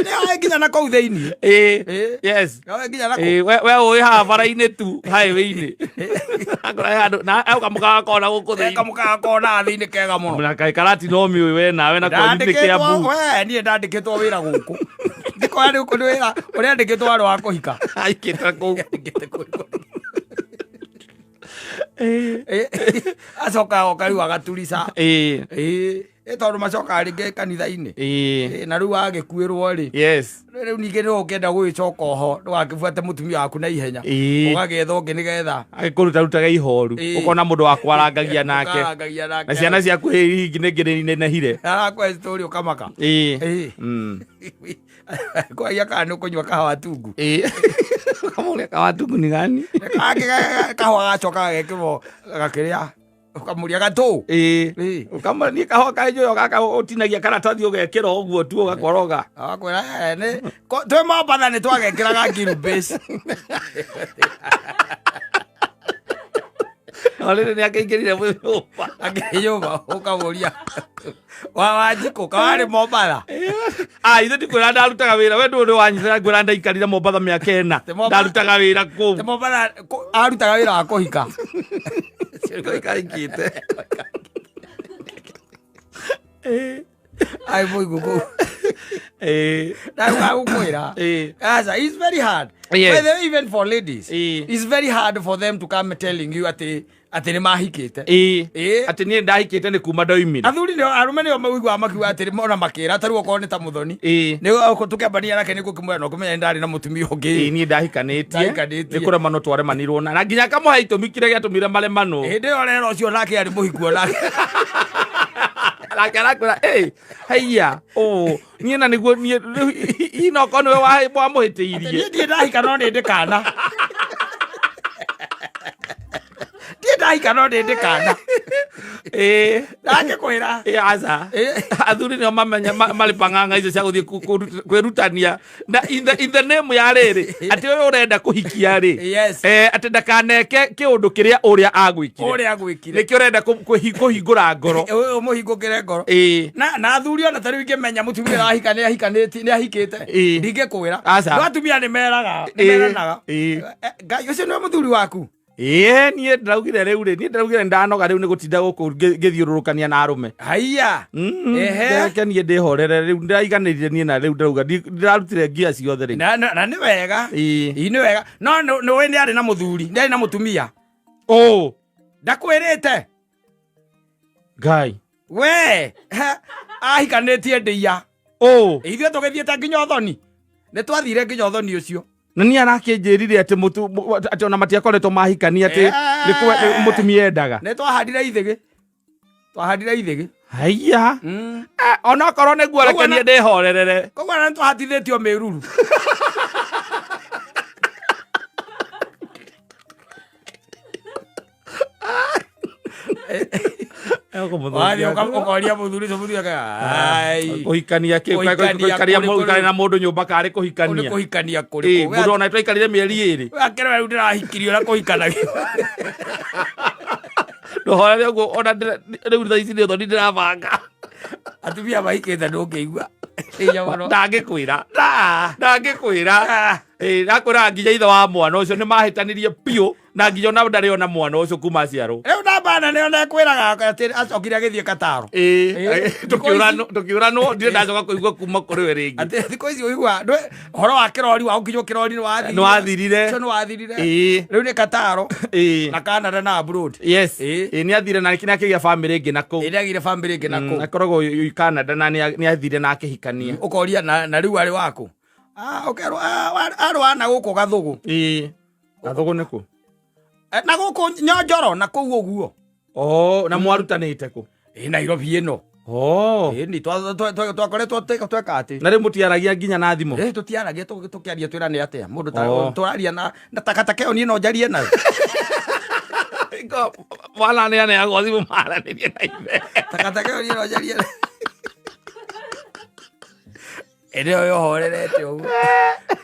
Nĩ nginya na kũu thĩinĩ. Ĩ. Yes. Nĩ nginya na kũu. Ĩ, we ũĩ haha bara-inĩ tu highway-inĩ akora he handũ na auka mũkaga kona gũkũ thĩinĩ. Kamũkaga kona thĩinĩ kega mũno. Na kaĩ Karatina ũmĩũĩ we nawe na kwanyu nĩ Ndandĩkĩtwo Kĩambu. we niĩ ndandĩkĩtwo wĩra gũkũ ndikoya rĩu nĩ wĩra ũrĩa andĩkĩtwo warĩ wa kũhika. Aikĩte kũu. Andĩkĩte kũu. Acoka oka rĩu agaturica. Ĩ tondũ macokaga rĩngĩ kanitha-inĩ. Na rĩu agĩkuĩrwo rĩ, rĩu ningĩ nĩ ũkĩenda gũgĩcoka oho ndũgakĩbuate mũtumia waku na ihenya. Ũgagĩetha ũngĩ nĩgetha Agĩkũrutarutaga ihoru. Ũkona mũndũ wa kwarangagia nake. Ũkarangagia nake. Na ciana ciaku hihi nĩngĩ nĩ inenehire. Arakũhe story ũkamaka. Kwagia kana nĩ ũkũnyua kahawa tungu. Ũkamũria kawatungu ni gani? Kangĩ kahũa gacoka gagekĩrwo gakĩrĩa ũkamũria gatũ. Ũkamũria niĩ kahũa kaĩ gaka ũtinagia karatathi ũgekĩra ũguo tu ũgakoroga. Agakwĩra, "Eh, twĩ Mombatha nĩ twagekĩraga ngiru base." No rĩrĩ nĩ akĩingĩrire nyũmba. Akĩnyũmba ũkamũria wa Wanjikũ kawarĩ Mombatha. Ah, ithe ndikwĩra ndarutaga wĩra we ndũrĩ wanyitĩra ngwĩra ndaikarire Mombatha mĩaka 4. Te Mombatha- Ndarutaga wĩra kũu. Te Mombatha arutaga wĩra wa kũhika. Kũhika aikĩte. Ai mũigu kũu. Ndagũkwĩra. Aca, it's very hard. By the way, even for ladies, it's very hard for them to come telling you atĩ nĩ mahikĩte. Atĩ niĩ ndahikĩte nĩ kuma ndoimire. Athuri nĩo arũme nĩo maiguaga makiuga atĩ ona makĩra tarĩu okorwo nĩ ta mũthoni. Nĩ tũkĩambania nake nĩ gũkĩmwĩra no kũmenya nĩ ndarĩ na mũtumia ũngĩ. Niĩ ndahikanĩtie. Ndahikanĩtie. Nĩ kũremanwo twaremanirwo na nginya akamũhe itũmi kĩrĩa gĩatũmire maremanwo. Hĩndĩ ĩyo rero ũcio nake arĩ mũhiku onake. Nake arakwĩra, "Ĩ, haiya, ũ, niĩ na nĩguo niĩ rĩu hihi no korwo nĩwe wamũhĩtĩirie." Niĩ ndirĩ ndahika no nĩ ndĩ kana. Ndirĩ ndahika no nĩ ndĩ kana. Ndangĩkwĩra. Ĩ, aca. Athuri nĩo mamenya marĩ pang'ang'a icio cia gũthiĩ kwĩrutania na in the name ya rĩrĩ atĩ ũyũ ũrenda kũhikia rĩ, atĩ ndakaneke kĩũndũ kĩrĩa ũrĩa agwĩkire. Ũrĩa agwĩkire. Nĩkĩo ũrenda kũhingũra ngoro. Ũyũ ũmũhingũkĩre ngoro. Na athuri ona tarĩu ingĩmenya mũtumia arahika nĩ ahikanĩtie nĩ ahikĩte. Ndingĩkwĩra. Aca. No atumia nĩ meraga, nĩ meranaga. Ngai ũcio nĩwe mũthuri waku. Ĩĩ, niĩ ndĩraugire rĩu rĩ, niĩ ndĩraugire ndanoga rĩu nĩ gũtinda gũkũ ngĩthiũrũrũkania na arũme. Haiya. Reke niĩ ndĩhorere rĩu ndĩraiganĩrire niĩ na rĩu ndĩrauga ndĩrarutire ngia ciothe rĩu. Na nĩ wega. Ĩ nĩ wega. No nĩ ũĩ nĩ arĩ na mũthuri, nĩ arĩ na mũtumia. Ũ. Ndakwĩrĩte. Ngai. We, ahikanĩtie ndĩia. Ũ. Ithuĩ tũgĩthiĩte nginya ũthoni. Nĩ twathire nginya ũthoni ũcio. Na niĩ arakĩnjĩrire atĩ mũtu atĩ ona matiakoretwo mahikania atĩ nĩ mũtumia endaga. Nĩ twahandire ithĩgĩ. Twahandire ithĩgĩ. Haiya. Onokorwo nĩguo reke niĩ ndĩhorerere. Koguo na nĩ twahatithĩtio mĩruru. Wathiĩ ũkoria mũthuri ũcio, mũthuri akauga, "Ai, Kũhikania kĩ? Kũhikania Kũhikania kũrĩ- gũikara na mũndũ nyũmba karĩ kũu nĩ kũhikania? Kũhikania Ĩĩ, kũrĩkũ? Mũndũ ona twaikarire mĩeri 2. Akĩrora rĩu ndĩrahikirio na kũhikanagio. Ndũhorere ũguo ona rĩu thaa ici nĩ ũthoni ndĩrabanga. Atumia mahikĩte ndũngĩigua. Hinya mũno. Ndangĩkwĩra. Ah. Ndangĩkwĩra. Ah. Ĩĩ, nakwĩraga nginya ithe wa mwana ũcio nĩ mahĩtanirie biũ na nginya ona ndarĩ ona mwana ũcio kuma aciarwo. Rĩu namba nene ona ĩkwĩraga atĩ acokire agĩthiĩ Kataro. Ĩĩ, Ĩĩ. Tũkĩũranwo ndirĩ ndacoka kũigua kuma kũrĩ we rĩngĩ. Atĩ thikũ ici ũigua ũhoro wa kĩrori wa gũkinywo kĩrori nĩ wathirire. Nĩ wathirire. Ũcio nĩ wathirire. Ĩĩ. Rĩu nĩ Kataro Ĩĩ. na Canada na abroad. Yes. Ĩĩ. Ĩĩ, nĩ athire na nĩ akĩgĩa bamĩrĩ ĩngĩ na kũu. Ĩrĩa agire bamĩrĩ ĩngĩ na kũu. Akoragwo Canada na nĩ athire na akĩhikania. Ũkoria na rĩu arĩ waku. Ah, ũkerwo ah, arĩ wa na gũkũ Gathũgũ. Ĩĩ. Gathũgũ nĩ kũ? Eh, na gũkũ Nyonjoro na kũu ũguo. Oh, na mwarutanĩte kũ? Ĩ Nairobi ĩno. Oh. Ĩ ni twakoretwo tweka atĩ. Na rĩu mũtiaragia nginya na thimũ? Ĩ tũtiaragia, tũkĩaria twĩrane atĩa? Mũndũ ta Oh. tũraria na takataka ĩyo niĩ no njarie nayo. Mwana nĩ aneagwo thimũ maranĩrie na ithe. Takataka ĩyo niĩ no njarie nayo. Ĩndĩ ĩyo yohorerete ũguo.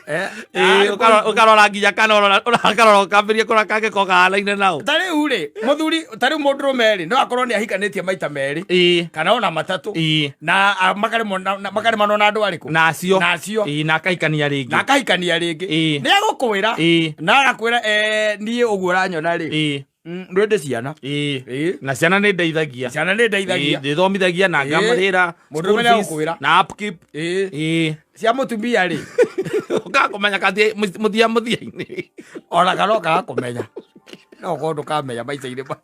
Eh, Ĩĩ, ah, ũkarora nginya kana ũkarora ũkambĩrĩria kũrora kangĩkorwo kahanaine nao. Ta rĩu rĩ, mũthuri, ta rĩu mũndũrũme rĩ, no akorwo nĩ ahikanĩtie maita merĩ kana ona matatũ na ah, makaremwo na andũ arĩkũ? Na acio. Na acio. Ĩĩ, na akahikania rĩngĩ. Na akahikania rĩngĩ. Nĩ egũkwĩra na agakwĩra, eh, niĩ ũguo ũranyona rĩ, ndwende ciana. Na ciana nĩ ndeithagia. Ciana nĩ ndeithagia. Ndĩthomithagia na ngamarĩra Mũndũrũme school nĩ fees egũkwĩra. Na upkeep. Cia mũtumia rĩ, ũkakũmenya kathi mũthia mũthia-inĩ. Ona kana ũkaga kũmenya, no ũkorwo ndũkamenya maica-inĩ maku.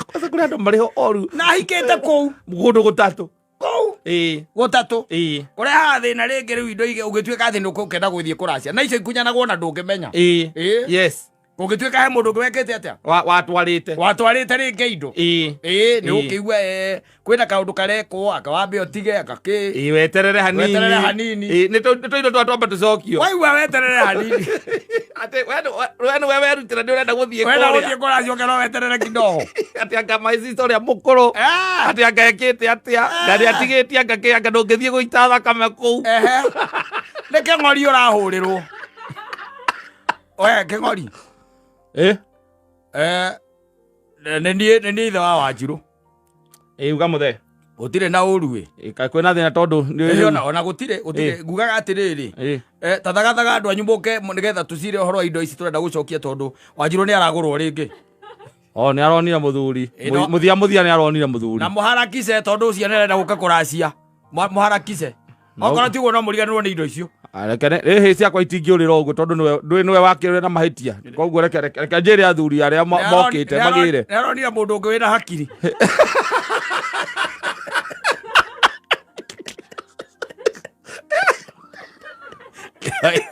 Kwanza kũrĩ andũ marĩ ho oru. Na ahikĩte kũu. Kũndũ gũtatũ. Kũu gũtatũ. Kũrehaga thĩna rĩngĩ rĩu indo ũngĩtuĩka atĩ nĩ ũkũkenda gũthiĩ kũracia na icio ikunyanagwo na ndũngĩmenya. Yes. Kũngĩtuĩka he mũndũ ũngĩ wekĩte atĩa? Watwarĩte. Watwarĩte rĩngĩ indo. Ĩĩ, nĩ ũkĩigua kwĩna kaũndũ karekwo, anga wambe ũtige, anga kĩ. Ĩĩ, weterere hanini. Weterere hanini. Ĩĩ, nĩ tũindo twa twamba tũcokio. Waigua weterere hanini. Atĩ we nĩwe werutĩra nĩ ũrenda gũthiĩ Wenda kũrĩa. gũthiĩ kũracia ũkera weterere kidogo. Atĩ anga my sister ũrĩa mũkũrũ. Atĩ anga ekĩte atĩa. Na nĩ atigĩtie anga kĩ, anga ndũngĩthiĩ gũita thakame kũu. Ehe. Nĩ kĩng'ori ũrahũrĩrwo. We kĩng'ori. Eh? Eh, nĩ niĩ ithe wa Wanjirũ. Ĩ, uga mũthee. Gũtirĩ na ũru ĩ. Ĩ, kaĩ kwĩna thĩna tondũ Ĩ, ona gũtirĩ. Ngugaga atĩrĩrĩ, ta thagathaga andũ anyu mũke nĩgetha tũcire ũhoro wa indo ici tũrenda gũcokia tondũ Wanjirũ nĩ aragũrwo rĩngĩ. O nĩ aronire mũthuri. Ĩ, no- Mũthia mũthia nĩ aronire mũthuri. Na mũharakice tondũ ũcio nĩ arenda gũka kũracia. Mũharakice. Okorwo ti ũguo no mũriganĩrwo nĩ indo icio. Ah, reke rĩhĩ ciakwa itingĩũrĩra ũguo tondũ nĩwe ndũĩ nĩwe wakĩũrĩra na mahĩtia, koguo reke njĩre athuri arĩa mokĩte magĩre. Nĩ aronire mũndũ ũngĩ wĩna hakiri.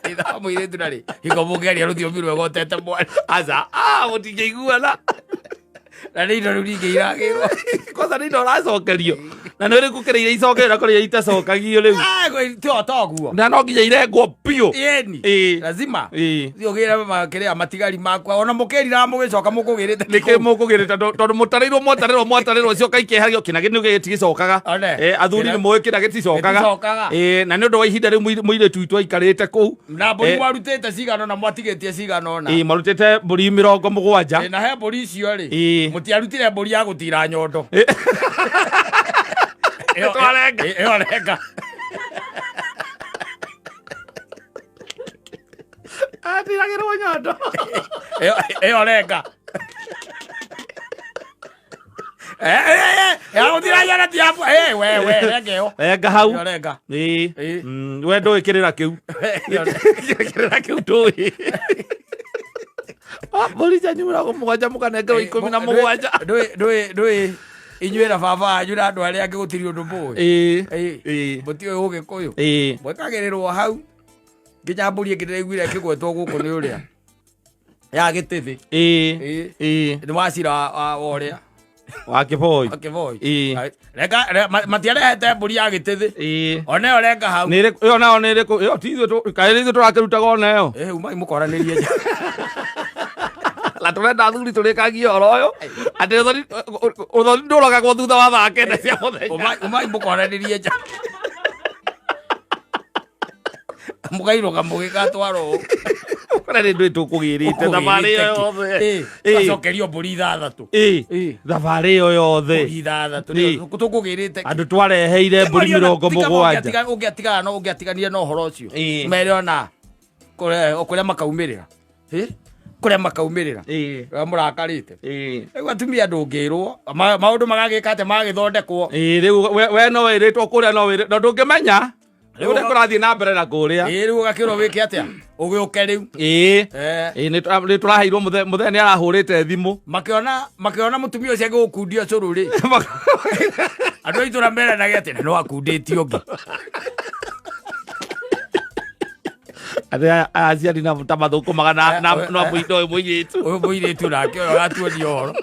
Ithaa mũirĩtu narĩ hingo mũngĩaria rũthiomi rwega ũtete mwana. Aca, ah, mũtingĩiguana. Na nĩ indo rĩu ningĩ iragĩrwo. Kwanza nĩ indo ũracokerio na nĩ ũrĩkũ kĩrĩ iria icokerio na kũrĩ iria itacokagio rĩu. Ah, ti toguo. Na no nginya irengwo biũ. Ĩni. Lazima. Thiĩ ũgĩre kĩrĩa matigari makwa ona mũkĩrira mũgĩcoka mũkũgĩrĩte. Nĩkĩ mũkũgĩrĩte? Tondũ mũtarĩirwo mwatarĩrwo cioka ikehagio kĩna gĩtigicokaga. One. Athuri nĩ mũĩ kĩna gĩticokaga. Gĩticokaga. Na nĩ ũndũ wa ihinda rĩu mũirĩtu witũ aikarĩte kũu. Na mbũri mwarutĩte cigana ũna, mwatigĩtie cigana ũna. Ĩĩ, marutĩte mbũri 70. Ĩ, na he mbũri icio rĩ, mũtiarutire mbũri ya gũtira nyondo. Twarenga. Ĩyo renga. Atiragĩrwo nyondo. Ĩyo renga. Ya gũtira nyondo ti ya we we renga ĩyo. Renga hau. Ĩyo renga. Ĩĩ. We ndũĩ kĩrĩra kĩu. Kĩrĩra kĩu ndũĩ. Ah, mbũri cianyu 70 mũkanengerwo 17. Ndũĩ inyuĩ na baba wanyu na andũ arĩa angĩ gũtirĩ ũndũ mũĩ. Ĩĩ. Mũtiũĩ ũgĩkũyũ. Ĩĩ. Mwĩkagĩrĩrwo hau nginya mbũri ĩngĩ ndĩraiguire ĩkĩgwetwo gũkũ nĩ ũrĩa ya gĩtĩthĩ. Ĩĩ. Ĩĩ. Nĩ wacira wa ũrĩa Wa kĩboi. Wa kĩboi. Ĩĩ. Renga, matiarehete mbũri ya gĩtĩthĩ. Ĩĩ. Ona ĩyo renga hau. Nĩ ĩrĩkũ ĩyo nayo? Nĩ ĩrĩkũ ĩyo? Ti ithuĩ kaĩ nĩ ithuĩ tũrakĩrutaga ona ĩyo? Umai mũkoranĩrie nja. Na tũrenda athuri tũrĩkagie ũhoro ũyũ atĩ ũthoni ndũrogagwo thutha wa thaa 9 cia mũthenya. Umai mũkoranĩrie nja, mũkairũga mũgĩgatwara ũũ. Kũrĩa nĩ ndũĩ tũkũgĩrĩte thabarĩ ĩyo yothe. Gacokerio mbũri 6. Thabarĩ ĩyo yothe. Mbũri 6 tũkũgĩrĩte. Andũ twareheire mbũri 70. Ũngĩatigana no ũngĩatiganire na ũhoro ũcio, mere ona kũrĩa makaumĩrĩra, kũrĩa makaumĩrĩra mũrakarĩte. Rĩu atumia ndũngĩrwo maũndũ magagĩka atĩ magagĩthondekwo. Rĩu we no wĩrĩtwo kũrĩa, no wĩrĩ no ndũngĩmenya rĩu ũrĩa kũrathiĩ na mbere na kũrĩa. Rĩu ũgakĩrwo wĩke atĩa, ũgĩũke rĩu. Nĩ tũraheirwo mũthee nĩ arahũrĩte thimũ. Makĩona mũtumia ũcio agĩgũkundia ũcũrũ rĩ, andũ a itũra meranage atĩ na no akundĩtie ũngĩ. Atĩ aya aciari na ta mathũkũmaga na no mũindo ũyũ mũirĩtu. Ũyũ mũirĩtu nake ũyũ agatuonia ũhoro.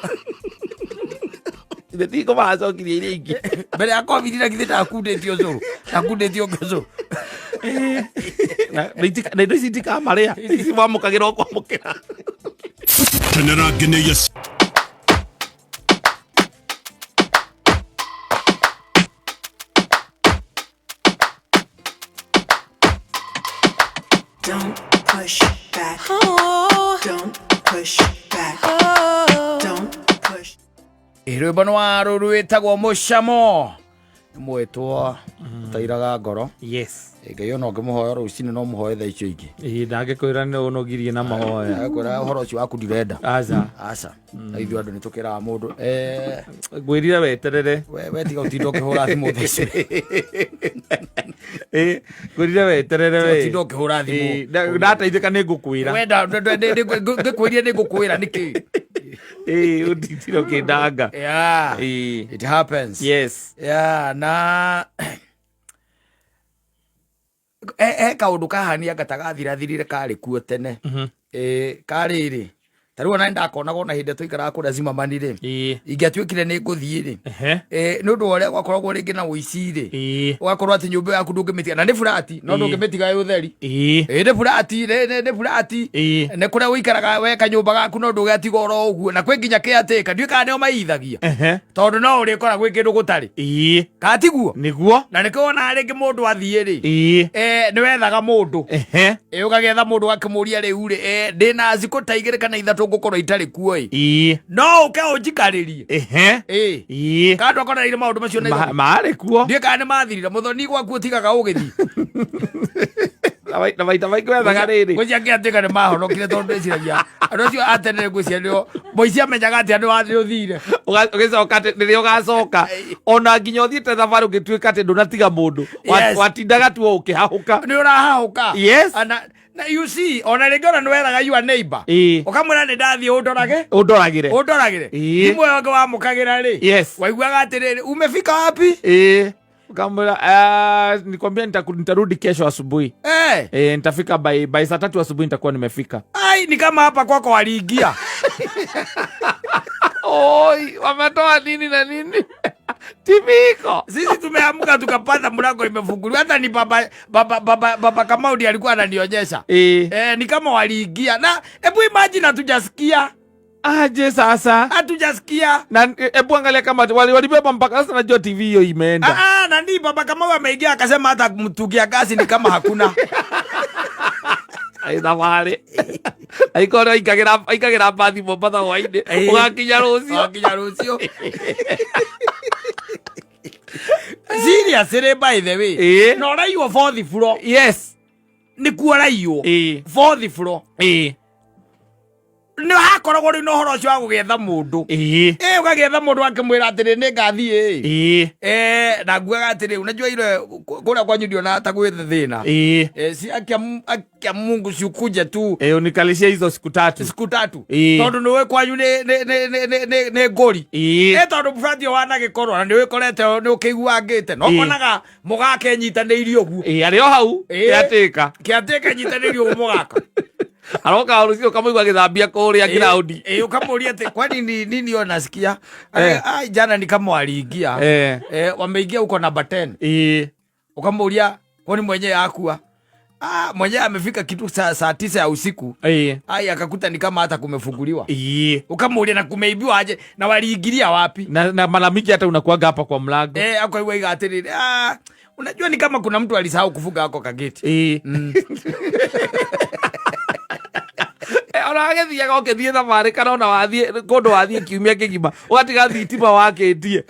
Ithe tingo maracokirie iria ingĩ. Mbere ya Covid na githĩ ndakundĩtie ũcũrũ, ndakundĩtie ũngĩ ũcũrũ. Na indo ici itikamarĩa, ici mwamũkagĩra o kwamũkĩra. Kenera ngeneia. Don't push back. Oh. Don't push back. Oh. Don't push. Rwĩmbo nĩ wa rũru wĩtagwo Mũcamo, nĩ mwĩtwo ũtairaga ngoro. Ngai ona ũngĩmũhoya rũcinĩ no mũhoe thaa icio ingĩ. Ĩ, ndangĩkwĩra nĩ ũnogirie na mahoya. Akwĩra ũhoro ũcio waku ndirenda. Aca. Aca, na ithuĩ andũ nĩ tũkĩraga mũndũ Ngwĩrire weterere. We tiga ũtinda ũkĩhũra thimũ thaa icio. Ĩ, ngwĩrire weterere we. Ũtinda ũkĩhũra thimũ. Ĩ, ndateithĩka nĩ ngũkwĩra. Wenda ngĩkwĩrie nĩ ngũkwĩra nĩkĩ? Ĩ, ũtindire ũkĩndanga. Yeah. Ĩ. It happens. Yeah, na he kaũndũ kahania anga ta gathirathirire karĩ kuo tene. Karĩrĩ ta rĩu ona nĩndakonaga ona hĩndĩ ĩrĩa twaikaraga kũrĩa Zimmerman rĩ, ingĩatuĩkire nĩ ngũthiĩ rĩ, nĩ ũndũ wa ũrĩa gwakoragwo rĩngĩ na ũici rĩ, ũgakorwo atĩ nyũmba yaku ndũngĩmĩtiga na nĩ burati, no ndũngĩmĩtiga ĩ ũtheri. Nĩ burati, nĩ burati. Nĩ kũrĩa ũikaraga we kanyũmba gaku, no ndũgatiga oro ũguo, na kwĩ nginya kĩatĩka ndiũĩ kana nĩo maithagia, tondũ no ũrĩkora gwĩ kĩndũ gũtarĩ. Kana tiguo? Nĩguo. Na nĩkĩo wonaga rĩngĩ mũndũ athiĩ rĩ, nĩ wethaga mũndũ. Ũgagĩetha mũndũ ũgakĩmũria rĩu rĩ, ndĩna thikũ ta 2 kana 3 ngũkorwo itarĩ kuo ĩ, no ũke ũnjikarĩrie. Kana ndwakorereire maũndũ macio Nairobi? Marĩ kuo. Ndiũĩ kana nĩ mathirire. Mũthoni gwaku ũtigaga ũgĩthiĩ. Na maita maingĩ wethaga rĩrĩ. Ngwĩciria kĩatĩka nĩ mahonokire, tondũ ndĩciragia andũ acio a tene ngwĩciria nĩo mũici amenyaga atĩ andũ nĩ ũthire. Ũgĩcoka atĩ rĩrĩa ũgacoka ona nginya ũthiĩte thabarĩ ũngĩtuĩka atĩ ndũnatiga mũndũ, watindaga tu o ũkĩhahũka. Nĩ ũrahahũka. Ana, na you see, ona rĩngĩ ona nĩ weraga your neighbor, ũkamwĩra nĩ ndathiĩ ũndorage. Ũndoragĩre. Ũndoragĩre. Thimũ ĩyo ĩngĩ wamũkagĩra rĩ, waiguaga atĩrĩrĩ, umefika wapi? Ukamwĩra, nikwambia nitarudi kesho asubuhi. Nitafika by saa 3 asubuhi nitakuwa nimefika. Ai, ni kama hapa kwako waliingia. Oi, wametoa nini na nini? TV iko. Sisi tumeamka tukapata mlango imefunguliwa. Hata ni baba Kamau ndiye alikuwa ananionyesha. Ni kama waliingia. Na hebu imagine hatujasikia. Aje sasa? Hatujasikia. Na hebu angalia kama walibeba mpaka sasa, najua TV hiyo imeenda. Na ni baba Kamau ameingia akasema hata mtungi ya gasi ni kama hakuna. Ai thabarĩ. Aikorwo aikagira mbathi Mombatha hwainĩ, ũgakinya rũciũ. Ũgakinya rũciũ. Seriously, by the way. Na ũraiywo fourth floor. Nĩkuo ũraiywo. Fourth floor. Nĩ hakoragwo rĩu na ũhoro ũcio wa gũgĩetha mũndũ. Ũgagĩetha mũndũ akĩmwĩra atĩrĩ, nĩ ngathiĩ. Na nguaga atĩrĩ, unajua ile kũrĩa kwanyu ndionaga ta gwĩ thĩna. Si akia Mungu si ukuje tu. Unikalishie hizo siku 3. Siku 3. Tondũ nĩũĩ kwanyu nĩ ngũri. Tondũ mũbatiĩ wanagĩkorwo na nĩũgĩkorete nĩũkĩiguangĩte. No ũkonaga mũgaka enyitanĩirie ũguo. Arĩ o hau, kĩatĩka. Kĩatĩka enyitanĩirie ũguo mũgaka. Aroka rũciũ ũkamũigua agĩthambia kũrĩa ground. Ũkamũria atĩ kwani ni nini wewe unasikia? Ai, jana ni kama waliingia. Wameingia huko namba 10. Ukamũria kwani mwenyewe akua? Ah, mwenyewe amefika kitu saa 9 ya usiku. Ai, akakuta ni kama hata kumefunguliwa. Ukamuulia na kumeibiwa aje na waliingilia wapi? Na mara mingi hata unakuaga hapa kwa mlango. Eh, akaigua iga atiriri, ah, unajua ni kama kuna mtu alisahau kufunga ako kageti. Ona wagĩthiaga ũkĩthiĩ thabarĩ kana ona wathiĩ kũndũ wathiĩ kiumia kĩgima ũgatiga thitima wakĩtie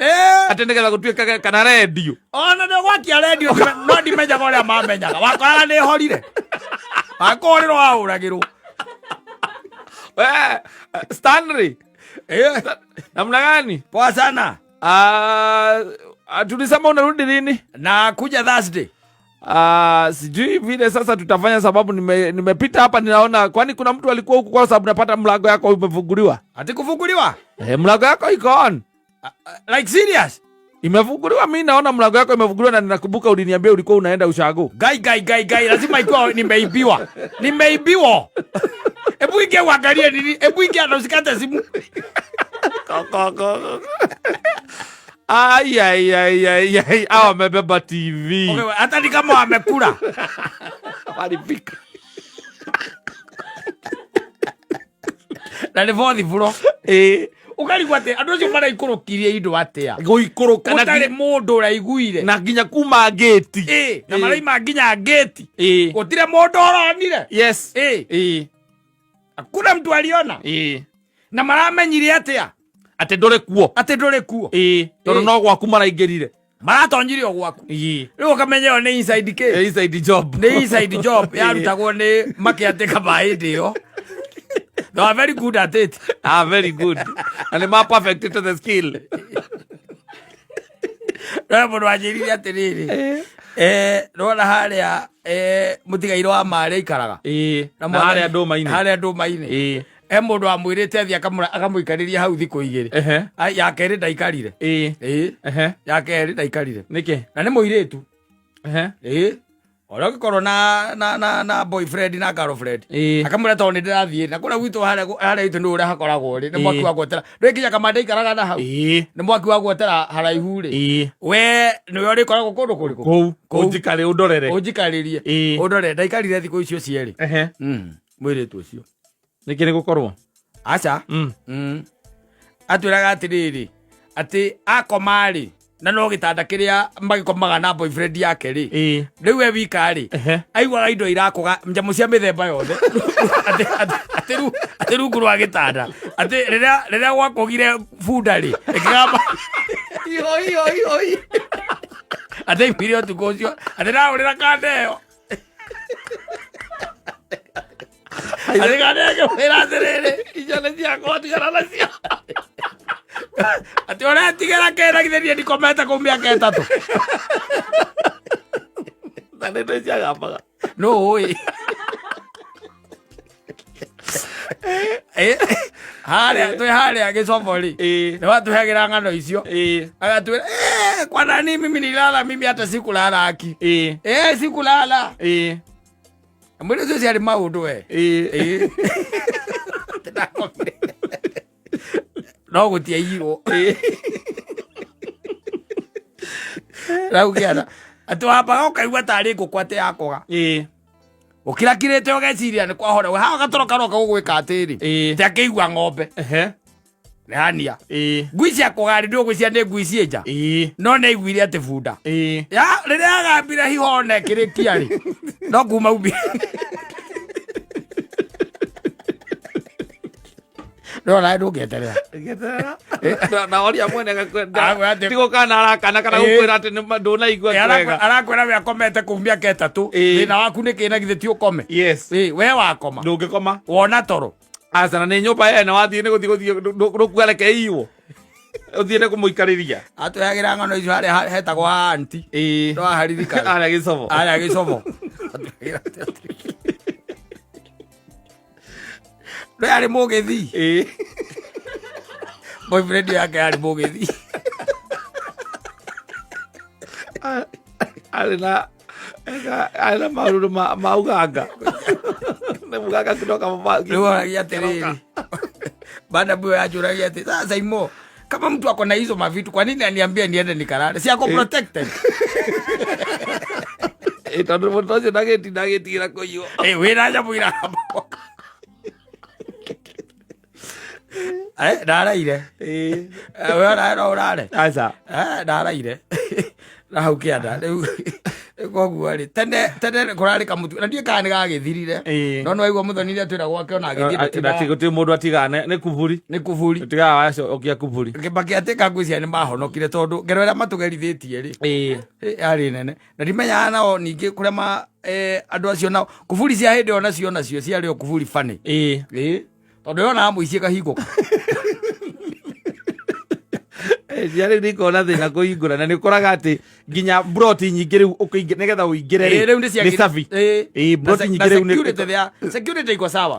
atĩ nĩgetha gũtuĩkage kana rendio. Ona nĩ gwakia rendio no ndimenyaga ũrĩa mamenyaga, wakoraga nĩ horire, wakũrĩrwo waũragĩrwo. Stanley. Namna gani? Poa sana. Tulisema unarudi lini? Na kuja Thursday. Sijui vile sasa tutafanya sababu nimepita hapa ninaona kwani kuna mtu alikuwa huku kwa sababu napata mlango yako umefunguliwa. Ati kufunguliwa? Mlango yako iko on. Like serious? Imefunguliwa, mimi naona mlango yako imefunguliwa na ninakumbuka uliniambia ulikuwa unaenda ushago. Gai gai gai gai, lazima ikuwa nimeibiwa. Nimeibiwa. Hebu ingia uangalie nini? Hebu ingia na usikate simu. Ko. Ai, ai, ai, ai, ai. Hawa wamebeba TV. Okay, hata ni kama wamekula. Walipika. Na ni fourth floor. Ukarigwo atĩ andũ acio maraikũrũkirie indo atĩa? Gũikũrũka na Gũtarĩ mũndũ ũraiguire. Na nginya kuma ngĩti. Na maraima nginya ngĩti. Gũtirĩ mũndũ ũronire. Yes. Hakuna mtu aliona. Na maramenyire atĩa? Atĩ ndũrĩ kuo. Atĩ ndũrĩ kuo. Tondũ no gwaku maraingĩrire. Maratonyire o gwaku. Rĩu ũkamenya ĩyo nĩ inside case. Inside job. Nĩ inside job yarutagwo nĩ makĩatĩka ma hĩndĩ ĩyo. They are very good at it. Very good. And they are perfect to the skill. No mũndũ wanjĩrire atĩrĩrĩ. Nĩwona harĩa, mũtigairĩ wa marĩa aikaraga. Na harĩa ndũma-inĩ. Harĩa ndũma-inĩ. He mũndũ wamwĩrĩte athiĩ akamũikarĩria hau thikũ igĩrĩ. Ai, ya kerĩ ndaikarire. Ya kerĩ ndaikarire. Nĩkĩ? Na nĩ mũirĩtu. Ũrĩa ũngĩkorwo na boyfriend na girlfriend. Akamwĩra tondũ nĩ ndĩrathiĩ. Na kũrĩa gwitũ harĩa gwitũ nĩ ũrĩa hakoragwo rĩ, nĩ mwaki wa gwetera. Ndũĩ nginya kamande aikaraga na hau? Nĩ mwaki wa gwetera haraihu rĩ. We nĩwe ũrĩkoragwo kũndũ kũrĩkũ? Kũu. Kũu. Ũnjikarĩ, ũndorere. Ũnjikarĩrie. Ũndorere. Ndaikarire thikũ icio cierĩ. Mũirĩtu ũcio. Nĩkĩ nĩ gũkorwo? Aca. Atwĩraga atĩrĩrĩ, atĩ akoma rĩ, na no gĩtanda kĩrĩa magĩkomaga na boyfriend yake rĩ. Rĩu we wika rĩ, aiguaga indo irakũga nyamũ cia mĩthemba yothe. Atĩ rungu rwa gĩtanda. Atĩ rĩrĩa gwakũgire bunda rĩ, ĩkĩgamba. Oi, oi, oi. Atĩ aiguire ũtukũ ũcio, atĩ ndahũrĩra kanda ĩyo. Atĩ kanda ĩyo ĩkĩmwĩra atĩrĩrĩ, icio nĩ ciakwa, tigana nacio. Atĩ ũretigĩra kĩ na githĩ niĩ ndikomete kũu mĩaka ĩtatũ? Na nĩ ndĩ ciagambaga. No ũĩ. Harĩa, twĩ harĩa gĩcobo rĩ. Nĩ watũheagĩra ng'ano icio. Agatwĩra, kwa nani mimi nilala, mimi hata sikulala haki. Sikulala. Mwĩrĩ ũcio ciarĩ maũndũ we. No gũtiaiyirwo. Rau kĩana. Atĩ wambaga ũkaigua tarĩ ngũkũ atĩ yakũga. Ũkirakirĩte ũgeciria nĩ kwahora. Haha gatoro karoka gũgwĩka atĩrĩ. Atĩ akĩigua ng'ombe. Nĩhania. Ngui cia kũga rĩ, ndũgwĩciria nĩ ngui ciĩ nja? No nĩ aiguire atĩ bunda. Ya, rĩrĩa agambire hiho na ĩkĩrĩkia rĩ, no kuma umire. No nawe ndũngĩeterera. Ngĩeterera. Na oria mwene gakwenda. Arakwĩra atĩ- Ti gũkana arakana kana gũkwĩra atĩ nĩ ndũnaigua wega. Arakwĩra we akomete kũu mĩaka ĩtatũ. Thĩna waku nĩ kĩ na githĩ ti ũkome? We wakoma. Ndũngĩkoma. Wona toro. Aca, na nĩ nyũmba yene wathiĩ nĩ gũthiĩ gũthiĩ, ndũkuga reke iywo. Ũthiĩ nĩ kũmũikarĩria. Atwĩragĩra ng'ano icio harĩa hetagwo ha auntie. No aharirikana. Harĩa gĩcobo. Harĩa gĩcobo. No yarĩ mũgĩthi. Boyfriend yake yarĩ mũgĩthi. Arĩ na arĩ na maũndũ ma Uganda. Nĩ Muganga kutoka Mombasa. Rĩu oragia atĩrĩrĩ. Baada ya anjũragia atĩ, sasa Imo, kama mtu ako na hizo mavitu, kwa nini aniambie niende nikalale? Si ako protected. Tondũ mũndũ ũcio ndagĩtinda agĩtigĩra kũiywo. Wĩna nyamũ iraramba. Ndaraire. We onawe no ũrare? Aca. Ndaraire na hau kĩanda. Rĩu koguo rĩ, tene tene kũrarĩ kamũtu na ndiũĩ kana nĩ gagĩthirire. No nĩ waigua Mũthoni nĩ atwĩra gwake ona agĩthiĩ ndatigaga. Gũtirĩ mũndũ atigaga, nĩ kuburi. Nĩ kuburi. Tigaga wacokia kuburi. Makĩatĩka ngwĩciria nĩ mahonokire, tondũ ngero ĩrĩa matũgerithĩtie rĩ, yarĩ nene, na ndimenyaga nao ningĩ kũrĩa ma andũ acio nao kuburi cia hĩndĩ ĩyo nacio ciarĩ o kuburi bani. Tondũ yonaga mũici ĩkahingũka. Cia rĩu nĩ ikoragwo na thĩna kũhingũra, na nĩ ũkoraga atĩ nginya mburoti nyingĩ rĩu nĩgetha ũingĩre rĩ, Rĩu nĩ cia nĩ cabi. Mburoti Na nyingĩ rĩu nĩ security there, security iko sawa.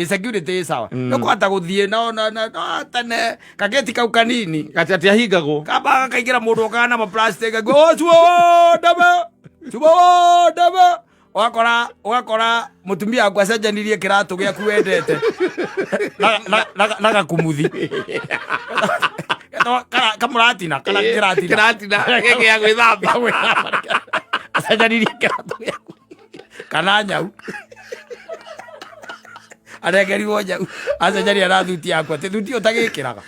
Security ĩ sawa. Nĩ kũhota gũthiĩ no tene kageti kau kanini Atĩ atĩ ahingagwo. Kamba gakaingĩra mũndũ okaga na maplastic oh, cuo ndebe, cuo ndebe. Ũgakora mũtumia waku acenjanirie kĩratũ gĩaku wendete na gakumuthi kamũratina kana kĩratina. Kĩratina gĩkĩ gĩa gwĩthamba. Acenjanirie kĩratũ gĩaku kana nyau, arengerirwo nyau, acenjania na thuti yaku, atĩ thuti ũtagĩkĩraga.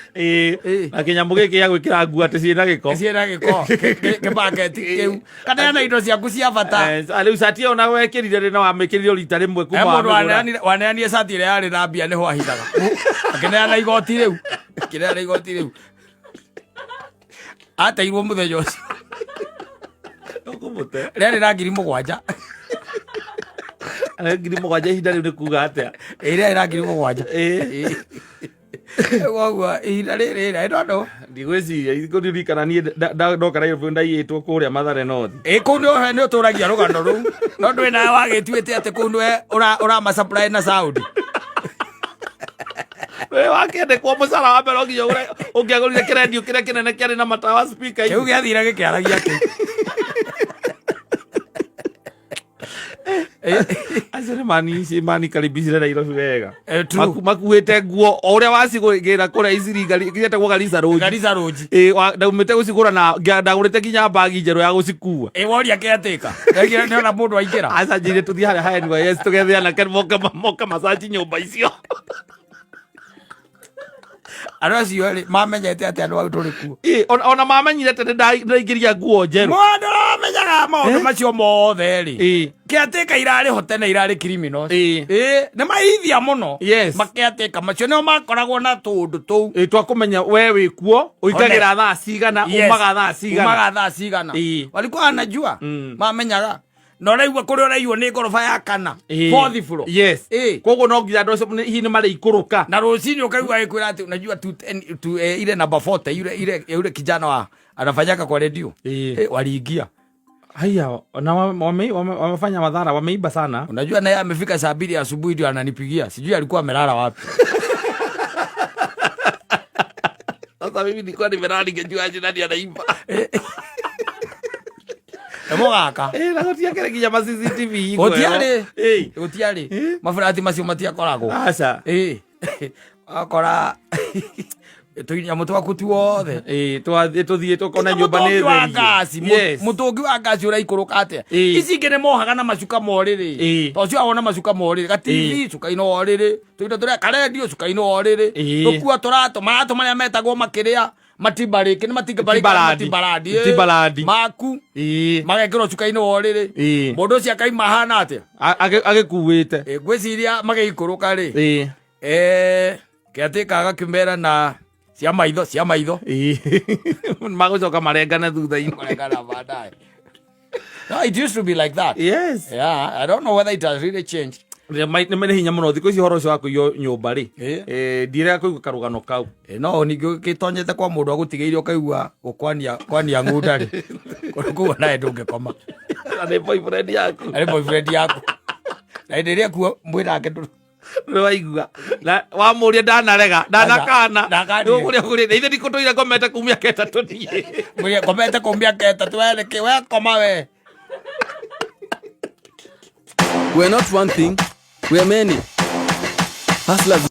Na kĩnyamũ gĩkĩ gĩa gwĩkĩra nguo atĩ ciĩna gĩko. Ciĩna gĩko, kĩbaketi kĩu, kana na indo ciaku cia bata. Rĩu cati ĩyo na wekĩrire rĩ, na wamĩkĩrire o rita rĩmwe kuma Mũndũ wamĩgũra. Waneanire cati ĩrĩa yarĩ na mbia nĩho ahithaga, akĩneana igoti rĩu, akĩneana igoti rĩu ateirwo mũthenya ũcio. Ũkũmũte. Rĩarĩ na 7,000. 7,000 ihinda rĩu nĩ kuga atĩa? Ĩ, rĩarĩ na 7,000. Koguo ihinda rĩrĩ rĩ, I don't know. Ndigwĩciria ngũririkana niĩ ndoka Nairobi ndaiyĩtwo kũrĩa Mathare North. Ĩ, kũu nĩ nĩ ũtũragia rũgano rũu, no ndwĩ nawe wagĩtuĩte atĩ kũu nĩwe ũrama supply na sound. We wakĩandĩkwo mũcara wa mbere nginya ũgũre, ũngĩagũrire kĩrendio kĩrĩa kĩnene kĩarĩ na matawa speaker. Kĩu gĩathire gĩkĩaragia kĩu. Acio nĩ mani manikaribicire Nairobi wega. True. Makuĩte nguo o ũrĩa wacigũrĩra kũrĩa Isiringa cietagwo Garissa Lodge. Garissa Lodge. Ndaumĩte gũcigũra na ndagũrĩte nginya mbagi njerũ ya gũcikua. Ĩ, woria caretaker nĩona mũndũ aingĩra. Aca, njĩre tũthiĩ harĩa ha NYS tũgethe anake moke macaci nyũmba icio. Andũ acio rĩ, mamenyete atĩ andũ au tũrĩ kuo? Ona mamenyire atĩ nĩ ndaingĩria nguo njerũ. Mũndũ ũramenyaga maũndũ macio mothe rĩ, caretaker irarĩ ho tene, irarĩ criminals. Nĩ maithia mũno. Macaretaker macio nĩo makoragwo na tũũndũ tũu. Twakũmenya we wĩ kuo, ũingagĩra thaa cigana, umaga thaa cigana. Umaga thaa cigana. Walikuwa wanajua. Mamenyaga na ũraigua kũrĩa ũraigua nĩ ngoroba ya kana, fourth floor. Koguo no nginya andũ acio hihi nĩ marĩikũrũka. Na rũcinĩ ũkaigua agĩkwĩra atĩ unajua tu, ile namba 40, ile yule kijana wa anafanyaka kwa redio, waliingia. Haya, na wamefanya madhara, wameiba sana. Unajua naye amefika saa 2 asubuhi ndio ananipigia, sijui alikuwa amelala wapi. Sasa mimi nilikuwa nimelala, ningejua aje nani anaiba? Nĩ mũgaka. Na gũtiakĩrĩ nginya ma CCTV hingo ĩyo. Gũtiarĩ. Gũtiarĩ maburati macio matiakoragwo. Aca. Wakora tũnyamũ twaku tuothe. Twathiĩ tũthiĩ tũkona nyũmba nĩ Mũtũngi wa therie. ngasi, mũtũngi wa ngasi ũraikũrũka atĩa? Ici ingĩ nĩ mohaga na macuka morĩrĩ. To ũcio wona macuka morĩrĩ ga TV cuka-inĩ wa ũrĩrĩ, tũindo tũrĩa karendio cuka-inĩ wa ũrĩrĩ. Tũkua tũratũ, maratũ marĩa metagwo makĩrĩa matimbarĩki nĩ matimbarĩki. Timbalandi. Matimbarandi. Timbalandi. Maku magekĩrwo cuka-inĩ wa ũrĩrĩ. Mũndũ ũcio akaima ahana atĩa? Agĩkuĩte. Ngwĩciria magĩikũrũka rĩ, caretaker agakĩmera na cia maitho, cia maitho. Magũcoka marengane thutha-inĩ. Marengana baadaye. No, it used to be like that. Yeah, I don't know whether it has really changed. Nĩ hinya mũno thikũ ici ũhoro ũcio wa kũiywo nyũmba rĩ. Ndirega kũigua karũgano kau. No ningĩ ũgĩtonyete kwa mũndũ agũtigĩire ũkaigua gũkwania kwania ng'unda rĩ, kũu nawe ndũngĩkoma. Na nĩ boyfriend yaku. Arĩ boyfriend yaku, na hĩndĩ ĩrĩa kuo mwĩnake ndũ Nĩ waigua na wamũria ndanarega ndanakana. Ndakanire. Ũkũrĩa kũrĩa na ithe ndikũtũire ngomete kumia 3 niĩ. Mwĩre ngomete kũu mĩaka 3, we nĩkĩ we koma we. We are not one thing, we are many. Hustlers.